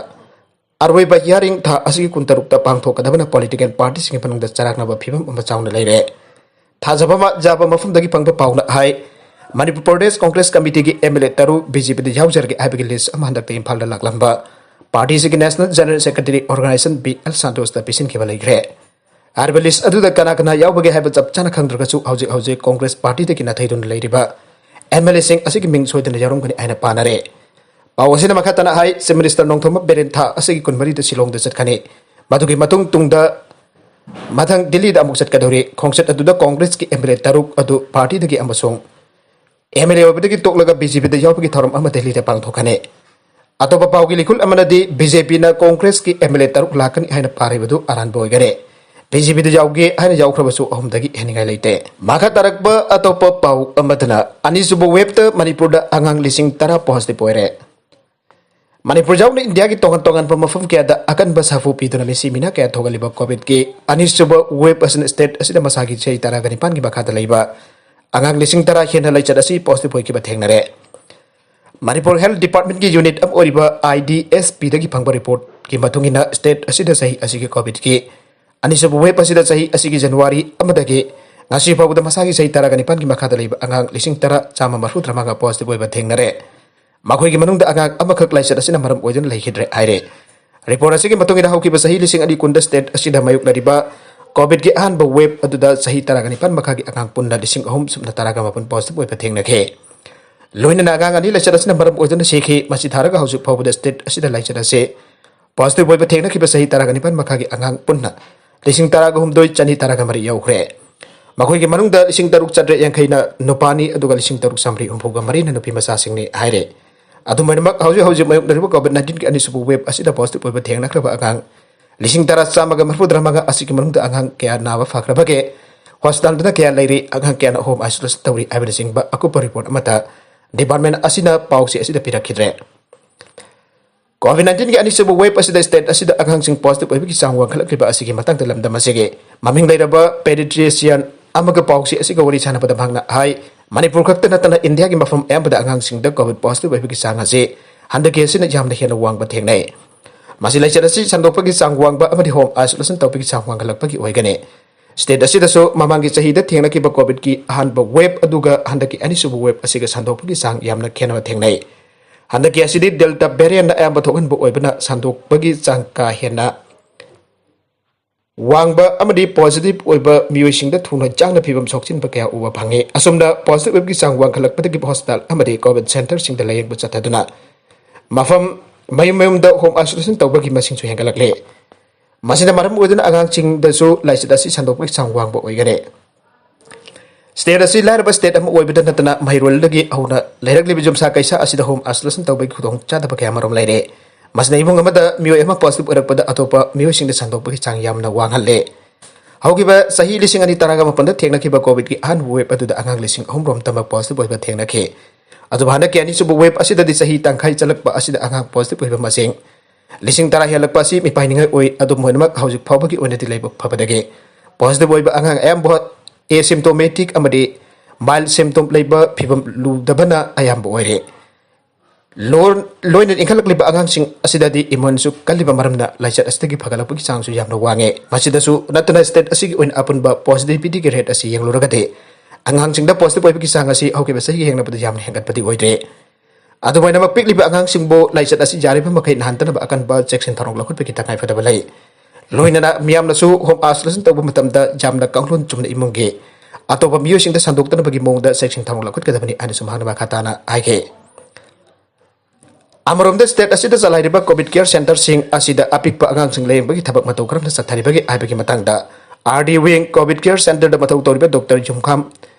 ꯑꯔꯣꯏꯕ hearing ꯊꯥ ꯑꯁꯤꯒꯤ ꯀꯨꯟꯇꯔꯨꯛꯇ ꯄꯥꯡꯊꯣꯛꯀꯗꯕꯅ political partyꯁꯤꯡꯒꯤ ꯃꯅꯨꯡꯗ ꯆꯔꯥꯛꯅꯕ ꯐꯤꯕꯝ ꯑꯃ ꯆꯥꯎꯅ ꯂꯩꯔꯦ꯫ ꯊꯥꯖꯕ ꯃ-, ꯌꯥꯕ ꯃꯐꯝꯗꯒꯤ ꯐꯪꯕ ꯄꯥꯎꯅ ꯍꯥꯏ, Manipur Pradesh Congress Committeeꯒꯤ M L A ꯇꯔꯨꯛ B J Pꯗ ꯌꯥꯎꯖꯔꯒꯦ ꯍꯥꯏꯕꯒꯤ list ꯑꯃ ꯍꯟꯗꯛꯇ ꯏꯝꯐꯥꯜꯗ ꯂꯥꯛꯂꯝꯕ partyꯁꯤꯒꯤ National General Secretary Organization B L Santosꯇ ꯄꯤꯁꯤꯟꯈꯤꯕ ꯂꯩꯈ꯭ꯔꯦ꯫ ꯍꯥꯏꯔꯤꯕ list ꯑꯗꯨꯗ ꯀꯅꯥ ꯀꯅꯥ ꯌꯥꯎꯕꯒꯦ ꯍꯥꯏꯕ ꯆꯞ ꯆꯥꯅ ꯈꯪꯗ꯭ꯔꯒꯁꯨ, ꯍꯧꯖꯤꯛ ꯍꯧꯖꯤꯛ Congress partyꯗꯒꯤ ꯅꯥꯊꯩꯗꯨꯅ ꯂꯩꯔꯤꯕ M L Aꯁꯤꯡ ꯑꯁꯤꯒꯤ ꯃꯤꯡ ꯁꯣꯏꯗꯅ ꯌꯥꯎꯔꯝꯒꯅꯤ ꯍꯥꯏꯅ ꯄꯥꯅꯔꯦ꯫ ꯄꯥꯎ ꯑꯁꯤꯅ ꯃꯈꯥ ꯇꯥꯅ ꯍꯥꯏ, Chief Minister ꯅꯣꯡꯊꯣꯝꯕꯝ ꯕꯤꯔꯦꯟ ꯊꯥ ꯑꯁꯤꯒꯤ ꯀꯨꯟꯃꯔꯤꯗ ꯁꯤꯂꯣꯡꯗ ꯆꯠꯀꯅꯤ꯫ ꯃꯗꯨꯒꯤ ꯃꯇꯨꯡ ꯇꯨꯡꯗ ꯃꯊꯪ ꯗꯤꯜꯂꯤꯗ ꯑꯃꯨꯛ ꯆꯠꯀꯗꯧꯔꯤ꯫ ꯈꯣꯡꯆꯠ ꯑꯗꯨꯗ Congressꯀꯤ M L A ꯇꯔꯨꯛ ꯑꯗꯨ partyꯗꯒꯤ ꯑꯃꯁꯨꯡ M L A ꯑꯣꯏꯕꯗꯒꯤ ꯇꯣꯛꯂꯒ B J Pꯗ ꯌꯥꯎꯕꯒꯤ ꯊꯧꯔꯝ ꯑꯃ ꯗꯤꯜꯂꯤꯗ ꯄꯥꯡꯊꯣꯛꯀꯅꯤ꯫ ꯑꯇꯣꯞꯄ ꯄꯥꯎꯒꯤ ꯂꯤꯈꯨꯜ ꯑꯃꯅꯗꯤ B J Pꯅ Congressꯀꯤ M L A ꯇꯔꯨꯛ ꯂꯥꯛꯀꯅꯤ ꯍꯥꯏꯅ ꯄꯥꯔꯤꯕꯗꯨ ꯑꯔꯥꯟꯕ ꯑꯣꯏꯒꯅꯤ꯫ B J Pꯗ ꯌꯥꯎꯒꯦ ꯍꯥꯏꯅ ꯌꯥꯎꯈ꯭ꯔꯕꯁꯨ ꯑꯍꯨꯝꯗꯒꯤ ꯍꯦꯟꯅꯤꯡꯉꯥꯏ ꯂꯩꯇꯦ꯫ ꯃꯈꯥ ꯇꯥꯔꯛꯄ ꯑꯇꯣꯞꯄ ꯄꯥꯎ ꯑꯃꯗꯅ ꯑꯅꯤꯁꯨꯕ waveꯇ ꯃꯅꯤꯄꯨꯔꯗ ꯑꯉꯥꯡ ꯂꯤꯁꯤꯡ ꯇꯔꯥ positive ꯑꯣꯏꯔꯦ꯫ ꯃꯅꯤꯄꯨꯔ ꯌꯥꯎꯅ ꯏꯟꯗꯤꯌꯥꯒꯤ ꯇꯣꯉꯥꯟ ꯇꯣꯉꯥꯟꯕ ꯃꯐꯝ ꯀꯌꯥꯗ ꯑꯀꯟꯕ ꯁꯥꯐꯨ ꯄꯤꯗꯨꯅ ꯃꯤꯁꯤ ꯃꯤꯅꯥ ꯀꯌꯥ ꯊꯣꯛꯍꯜꯂꯤꯕ COVIDꯀꯤ ꯑꯅꯤꯁꯨꯕ wave ꯑꯁꯤꯅ state ꯑꯁꯤꯗ ꯃꯁꯥꯒꯤ ꯆꯍꯤ ꯇꯔꯥꯒ ꯅꯤꯄꯥꯟꯒꯤ ꯃꯈꯥꯗ ꯂꯩꯕ ꯑꯉꯥꯡ ꯂꯤꯁꯤꯡ ꯇꯔꯥ ꯍꯦꯟꯅ ꯂꯩꯆꯠ ꯑꯁꯤ positive ꯑꯣꯏꯈꯤꯕ ꯊꯦꯡꯅꯔꯦ꯫ ꯃꯅꯤꯄꯨꯔ Health Departmentꯀꯤ unit ꯑꯃ ꯑꯣꯏꯔꯤꯕ IDSPꯗꯒꯤ ꯐꯪꯕ reportꯀꯤ ꯃꯇꯨꯡ ꯏꯟꯅ, state ꯑꯁꯤꯗ ꯆꯍꯤ ꯑꯁꯤꯒꯤ COVIDꯀꯤ ꯑꯅꯤꯁꯨꯕ wave ꯑꯁꯤꯗ ꯆꯍꯤ ꯑꯁꯤꯒꯤ January ꯑꯃꯗꯒꯤ ꯉꯁꯤ ꯐꯥꯎꯕꯗ ꯃꯁꯥꯒꯤ ꯆꯍꯤ ꯇꯔꯥꯒ ꯅꯤꯄꯥꯟꯒꯤ ꯃꯈꯥꯗ ꯂꯩꯕ ꯑꯉꯥꯡ ꯂꯤꯁꯤꯡ ꯇꯔꯥ ꯆꯥꯝꯃ ꯃꯔꯤꯐꯨ ꯇꯔꯥꯃꯉꯥ positive ꯑꯣꯏꯕ ꯊꯦꯡꯅꯔꯦ꯫ ꯃꯈꯣꯏꯒꯤ ꯃꯅꯨꯡꯗ ꯑꯉꯥꯡ ꯑꯃꯈꯛ ꯂꯥꯏꯆꯠ ꯑꯁꯤꯅ ꯃꯔꯝ ꯑꯣꯏꯗꯨꯅ ꯂꯩꯈꯤꯗ꯭ꯔꯦ ꯍꯥꯏꯔꯦ꯫ Report ꯑꯁꯤꯒꯤ ꯃꯇꯨꯡ ꯏꯟꯅ, ꯍꯧꯈꯤꯕ ꯆꯍꯤ ꯂꯤꯁꯤꯡ ꯑꯅꯤ ꯀꯨꯟꯗ state ꯑꯁꯤꯗ ꯃꯥꯌꯣꯛꯅꯔꯤꯕ COVIDꯀꯤ ꯑꯍꯥꯟꯕ wave ꯑꯗꯨꯗ ꯆꯍꯤ ꯇꯔꯥꯒ ꯅꯤꯄꯥꯟ ꯃꯈꯥꯒꯤ ꯑꯉꯥꯡ ꯄꯨꯟꯅ ꯂꯤꯁꯤꯡ ꯑꯍꯨꯝ ꯁꯨꯞꯅ ꯇꯔꯥꯒ ꯃꯥꯄꯟ positive ꯑꯣꯏꯕ ꯊꯦꯡꯅꯈꯤ꯫ ꯂꯣꯏꯅꯅ ꯑꯉꯥꯡ ꯑꯅꯤ ꯂꯥꯏꯆꯠ ꯑꯁꯤꯅ ꯃꯔꯝ ꯑꯣꯏꯗꯨꯅ ꯁꯤꯈꯤ꯫ ꯃꯁꯤ ꯊꯥꯔꯒ ꯍꯧꯖꯤꯛ ꯐꯥꯎꯕꯗ state ꯑꯁꯤꯗ ꯂꯥꯏꯆꯠ ꯑꯁꯤ positive ꯑꯣꯏꯕ ꯊꯦꯡꯅꯈꯤꯕ ꯆꯍꯤ ꯇꯔꯥꯒ ꯅꯤꯄꯥꯟ ꯃꯈꯥꯒꯤ ꯑꯉꯥꯡ ꯄꯨꯟꯅ ꯂꯤꯁꯤꯡ ꯇꯔꯥꯒ ꯍꯨꯝꯗꯣꯏ ꯆꯅꯤ ꯇꯔꯥꯒ ꯃꯔꯤ ꯌꯧꯈ꯭ꯔꯦ꯫ ꯃꯈꯣꯏꯒꯤ ꯃꯅꯨꯡꯗ ꯂꯤꯁꯤꯡ ꯇꯔꯨꯛ ꯆꯥꯇ꯭ꯔꯦꯠ ꯌꯥꯡꯈꯩꯅ ꯅꯨꯄꯥꯅꯤ, ꯑꯗꯨꯒ ꯂꯤꯁꯤꯡ ꯇꯔꯨꯛ ꯆꯥꯃꯔꯤ ꯍꯨꯝꯐꯨꯒ ꯃꯔꯤꯅ ꯅꯨꯄꯤ ꯃꯆꯥꯁꯤꯡꯅꯤ ꯍꯥꯏꯔꯦ꯫ ꯑꯗꯨꯝ ꯑꯣꯏꯅꯃꯛ, ꯍꯧꯖꯤꯛ ꯍꯧꯖꯤꯛ ꯃꯥꯌꯣꯛꯅꯔꯤꯕ COVID nineteenꯒꯤ ꯑꯅꯤꯁꯨꯕ wave ꯑꯁꯤꯗ positive ꯑꯣꯏꯕ ꯊꯦꯡꯅꯈ꯭ꯔꯕ ꯑꯉꯥꯡ ꯂꯤꯁꯤꯡ ꯇꯔꯥ ꯆꯥꯝꯃꯒ ꯃꯔꯤꯐꯨꯇꯔꯥ ꯃꯉꯥ ꯑꯁꯤꯒꯤ ꯃꯅꯨꯡꯗ ꯑꯉꯥꯡ ꯀꯌꯥ ꯅꯥꯕ ꯐꯈ꯭ꯔꯕꯒꯦ, hospitalꯗꯅ ꯀꯌꯥ ꯂꯩꯔꯤ, ꯑꯉꯥꯡ ꯀꯌꯥꯅ home isolation ꯇꯧꯔꯤ ꯍꯥꯏꯕꯅꯆꯤꯡꯕ ꯑꯀꯨꯞꯄ report ꯑꯃꯠꯇ department ꯑꯁꯤꯅ ꯄꯥꯎꯆꯦ ꯑꯁꯤꯗ ꯄꯤꯔꯛꯈꯤꯗ꯭ꯔꯦ꯫ COVID nineteenꯒꯤ ꯑꯅꯤꯁꯨꯕ wave ꯑꯁꯤꯗ state ꯑꯁꯤꯗ ꯑꯉꯥꯡꯁꯤꯡ positive ꯑꯣꯏꯕꯒꯤ ꯆꯥꯡ ꯋꯥꯡꯈꯠꯂꯛꯂꯤꯕ ꯑꯁꯤꯒꯤ ꯃꯇꯥꯡꯗ ꯂꯝꯗꯝ ꯑꯁꯤꯒꯤ ꯃꯃꯤꯡ ꯂꯩꯔꯕ pediatrician ꯑꯃꯒ ꯄꯥꯎꯆꯦ ꯑꯁꯤꯒ ꯋꯥꯔꯤ ꯁꯥꯟꯅꯕꯗ ꯃꯍꯥꯛꯅ ꯍꯥꯏ, ꯃꯅꯤꯄꯨꯔ ꯈꯛꯇ ꯅꯠꯇꯅ ꯏꯟꯗꯤꯌꯥꯒꯤ ꯃꯐꯝ ꯑꯌꯥꯝꯕꯗ ꯑꯉꯥꯡꯁꯤꯡꯗ COVID positive ꯑꯣꯏꯕꯒꯤ ꯆꯥꯡ ꯑꯁꯤ ꯍꯟꯗꯛꯀꯤ ꯑꯁꯤꯅ ꯌꯥꯝꯅ ꯍꯦꯟꯅ ꯋꯥꯡꯕ ꯊꯦꯡꯅꯩ꯫ ꯃꯁꯤ ꯂꯥꯏꯆꯠ ꯑꯁꯤ ꯁꯟꯗꯣꯛꯄꯒꯤ ꯆꯥꯡ ꯋꯥꯡꯕ ꯑꯃꯗꯤ home isolation ꯇꯧꯕꯒꯤ ꯆꯥꯡ ꯋꯥꯡꯈꯠꯂꯛꯄꯒꯤ ꯑꯣꯏꯒꯅꯤ꯫ State ꯑꯁꯤꯗꯁꯨ ꯃꯃꯥꯡꯒꯤ ꯆꯍꯤꯗ ꯊꯦꯡꯅꯈꯤꯕ COVIDꯀꯤ ꯑꯍꯥꯟꯕ wave ꯑꯗꯨꯒ ꯍꯟꯗꯛꯀꯤ ꯑꯅꯤꯁꯨꯕ wave ꯑꯁꯤꯒ ꯁꯟꯗꯣꯛꯄꯒꯤ ꯆꯥꯡ ꯌꯥꯝꯅ ꯈꯦꯠꯅꯕ ꯊꯦꯡꯅꯩ꯫ ꯍꯟꯗꯛꯀꯤ ꯑꯁꯤꯗꯤ Delta variantꯅ ꯑꯌꯥꯝꯕ ꯊꯣꯛꯍꯟꯕ ꯑꯣꯏꯕꯅ ꯁꯟꯗꯣꯛꯄꯒꯤ ꯆꯥꯡ ꯀꯥ ꯍꯦꯟꯅ ꯋꯥꯡꯕ ꯑꯃꯗꯤ positive ꯑꯣꯏꯕ ꯃꯤꯑꯣꯏꯁꯤꯡꯗ ꯊꯨꯅ ꯆꯥꯡꯅ ꯐꯤꯕꯝ ꯁꯣꯛꯆꯤꯟꯕ ꯀꯌꯥ ꯎꯕ ꯐꯪꯉꯤ꯫ ꯑꯁꯨꯝꯅ positive ꯑꯣꯏꯕꯒꯤ ꯆꯥꯡ ꯋꯥꯡꯈꯠꯂꯛꯄꯗꯒꯤ hospital ꯑꯃꯗꯤ COVID centreꯁꯤꯡꯗ ꯂꯥꯌꯦꯡꯕ ꯆꯠꯊꯗꯨꯅ ꯃꯐꯝ ꯃꯌꯨꯝ ꯃꯌꯨꯝꯗ home isolation ꯇꯧꯕꯒꯤ ꯃꯁꯤꯡꯁꯨ ꯍꯦꯟꯒꯠꯂꯛꯂꯤ꯫ ꯃꯁꯤꯅ ꯃꯔꯝ ꯑꯣꯏꯗꯨꯅ ꯑꯉꯥꯡꯁꯤꯡꯗꯁꯨ ꯂꯥꯏꯆꯠ ꯑꯁꯤ ꯁꯟꯗꯣꯛꯄꯒꯤ ꯆꯥꯡ ꯋꯥꯡꯕ ꯑꯣꯏꯒꯅꯤ꯫ State ꯑꯁꯤ ꯂꯥꯏꯔꯕ state ꯑꯃ ꯑꯣꯏꯕꯗ ꯅꯠꯇꯅ ꯃꯍꯩꯔꯣꯏꯗꯒꯤ ꯍꯧꯅ ꯂꯩꯔꯛꯂꯤꯕ ꯌꯨꯝꯁꯥ ꯀꯩꯁꯥ ꯑꯁꯤꯗ home isolation ꯇꯧꯕꯒꯤ ꯈꯨꯗꯣꯡꯆꯥꯗꯕ ꯀꯌꯥ ꯑꯃꯔꯣꯝ ꯂꯩꯔꯦ꯫ ꯃꯁꯤꯅ ꯏꯃꯨꯡ ꯑꯃꯗ ꯃꯤꯑꯣꯏ ꯑꯃ positive ꯑꯣꯏꯔꯛꯄꯗ ꯑꯇꯣꯞꯄ ꯃꯤꯑꯣꯏꯁꯤꯡꯗ ꯁꯟꯗꯣꯛꯄꯒꯤ ꯆꯥꯡ ꯌꯥꯝꯅ ꯋꯥꯡꯍꯜꯂꯦ꯫ ꯍꯧꯈꯤꯕ ꯆꯍꯤ ꯂꯤꯁꯤꯡ ꯑꯅꯤ ꯇꯔꯥꯒ ꯃꯥꯄꯟꯗ ꯊꯦꯡꯅꯈꯤꯕ COVIDꯀꯤ ꯑꯍꯥꯟꯕ wave ꯑꯗꯨꯗ ꯑꯉꯥꯡ ꯂꯤꯁꯤꯡ ꯑꯍꯨꯝ ꯔꯣꯝ ꯇꯃꯛ positive ꯑꯣꯏꯕ ꯊꯦꯡꯅꯈꯤ꯫ ꯑꯗꯨꯕꯨ ꯍꯟꯗꯛꯀꯤ ꯑꯅꯤꯁꯨꯕ wave ꯑꯁꯤꯗꯗꯤ ꯆꯍꯤ ꯇꯪꯈꯥꯏ ꯆꯜꯂꯛꯄ ꯑꯁꯤꯗ ꯑꯉꯥꯡ positive ꯑꯣꯏꯕ ꯃꯁꯤꯡ ꯂꯤꯁꯤꯡ ꯇꯔꯥ ꯍꯦꯜꯂꯛꯄ ꯑꯁꯤ ꯃꯤꯄꯥꯏꯅꯤꯡꯉꯥꯏ ꯑꯣꯏ꯫ ꯑꯗꯨꯝ ꯑꯣꯏꯅꯃꯛ, ꯍꯧꯖꯤꯛ ꯐꯥꯎꯕꯒꯤ ꯑꯣꯏꯅꯗꯤ ꯂꯥꯏꯕꯛ ꯐꯕꯗꯒꯤ positive ꯑꯣꯏꯕ ꯑꯉꯥꯡ ꯑꯌꯥꯝꯕ asymptomatic ꯑꯃꯗꯤ mild symptom ꯂꯩꯕ ꯐꯤꯕꯝ ꯂꯨꯗꯕꯅ ꯑꯌꯥꯝꯕ ꯑꯣꯏꯔꯦ꯫ ꯂꯣꯟ-, ꯂꯣꯏꯅ ꯏꯟꯈꯠꯂꯛꯂꯤꯕ ꯑꯉꯥꯡꯁꯤꯡ ꯑꯁꯤꯗꯗꯤ immuneꯁꯨ ꯀꯜꯂꯤꯕ ꯃꯔꯝꯅ ꯂꯥꯏꯆꯠ ꯑꯁꯤꯗꯒꯤ ꯐꯒꯠꯂꯛꯄꯒꯤ ꯆꯥꯡꯁꯨ ꯌꯥꯝꯅ ꯋꯥꯡꯉꯦ꯫ ꯃꯁꯤꯗꯁꯨ ꯅꯠꯇꯅ state ꯑꯁꯤꯒꯤ ꯑꯣꯏꯅ ꯑꯄꯨꯟꯕ positivityꯒꯤ rate ꯑꯁꯤ ꯌꯦꯡꯂꯨꯔꯒꯗꯤ ꯑꯉꯥꯡꯁꯤꯡꯗ positive ꯑꯣꯏꯕꯒꯤ ꯆꯥꯡ ꯑꯁꯤ ꯍꯧꯈꯤꯕ ꯆꯍꯤꯒ ꯌꯦꯡꯅꯕꯗ ꯌꯥꯝꯅ ꯍꯦꯟꯒꯠꯄꯗꯤ ꯑꯣꯏꯗ꯭ꯔꯦ꯫ ꯑꯗꯨꯝ ꯑꯣꯏꯅꯃꯛ, ꯄꯤꯛꯂꯤꯕ ꯑꯉꯥꯡꯁꯤꯡꯕꯨ ꯂꯥꯏꯆꯠ ꯑꯁꯤ ꯌꯥꯔꯤꯕ ꯃꯈꯩ ꯅꯥꯍꯟꯗꯅꯕ ꯑꯀꯟꯕ ꯆꯦꯛꯁꯤꯟ ꯊꯧꯔꯥꯡ ꯂꯧꯈꯠꯄꯒꯤ ꯇꯉꯥꯏꯐꯗꯕ ꯂꯩ꯫ ꯂꯣꯏꯅꯅ ꯃꯤꯌꯥꯝꯅꯁꯨ home isolation ꯇꯧꯕ ꯃꯇꯝꯗ ꯌꯥꯝꯅ ꯀꯥꯡꯂꯣꯟ ꯆꯨꯝꯅ ꯏꯃꯨꯡꯒꯤ ꯑꯇꯣꯞꯄ ꯃꯤꯑꯣꯏꯁꯤꯡꯗ ꯁꯟꯗꯣꯛꯇꯅꯕꯒꯤ ꯃꯑꯣꯡꯗ ꯆꯦꯛꯁꯤꯟ ꯊꯧꯔꯥꯡ ꯂꯧꯈꯠꯀꯗꯕꯅꯤ ꯍꯥꯏꯅꯁꯨ ꯃꯍꯥꯛꯅ ꯃꯈꯥ ꯇꯥꯅ ꯍꯥꯏꯈꯤ꯫ ꯑꯃꯔꯣꯝꯗ, state ꯑꯁꯤꯗ ꯆꯂꯥꯏꯔꯤꯕ COVID care centreꯁꯤꯡ ꯑꯁꯤꯗ ꯑꯄꯤꯛꯄ ꯑꯉꯥꯡꯁꯤꯡ ꯂꯥꯌꯦꯡꯕꯒꯤ ꯊꯕꯛ ꯃꯇꯧ ꯀꯔꯝꯅ ꯆꯠꯊꯔꯤꯕꯒꯦ ꯍꯥꯏꯕꯒꯤ ꯃꯇꯥꯡꯗ R D wing COVID care ꯁꯦꯟꯇꯔꯗ ꯃꯊꯧ ꯇꯧꯔꯤꯕ ꯗꯣꯛꯇꯔ ꯌꯨꯝꯈꯥꯝ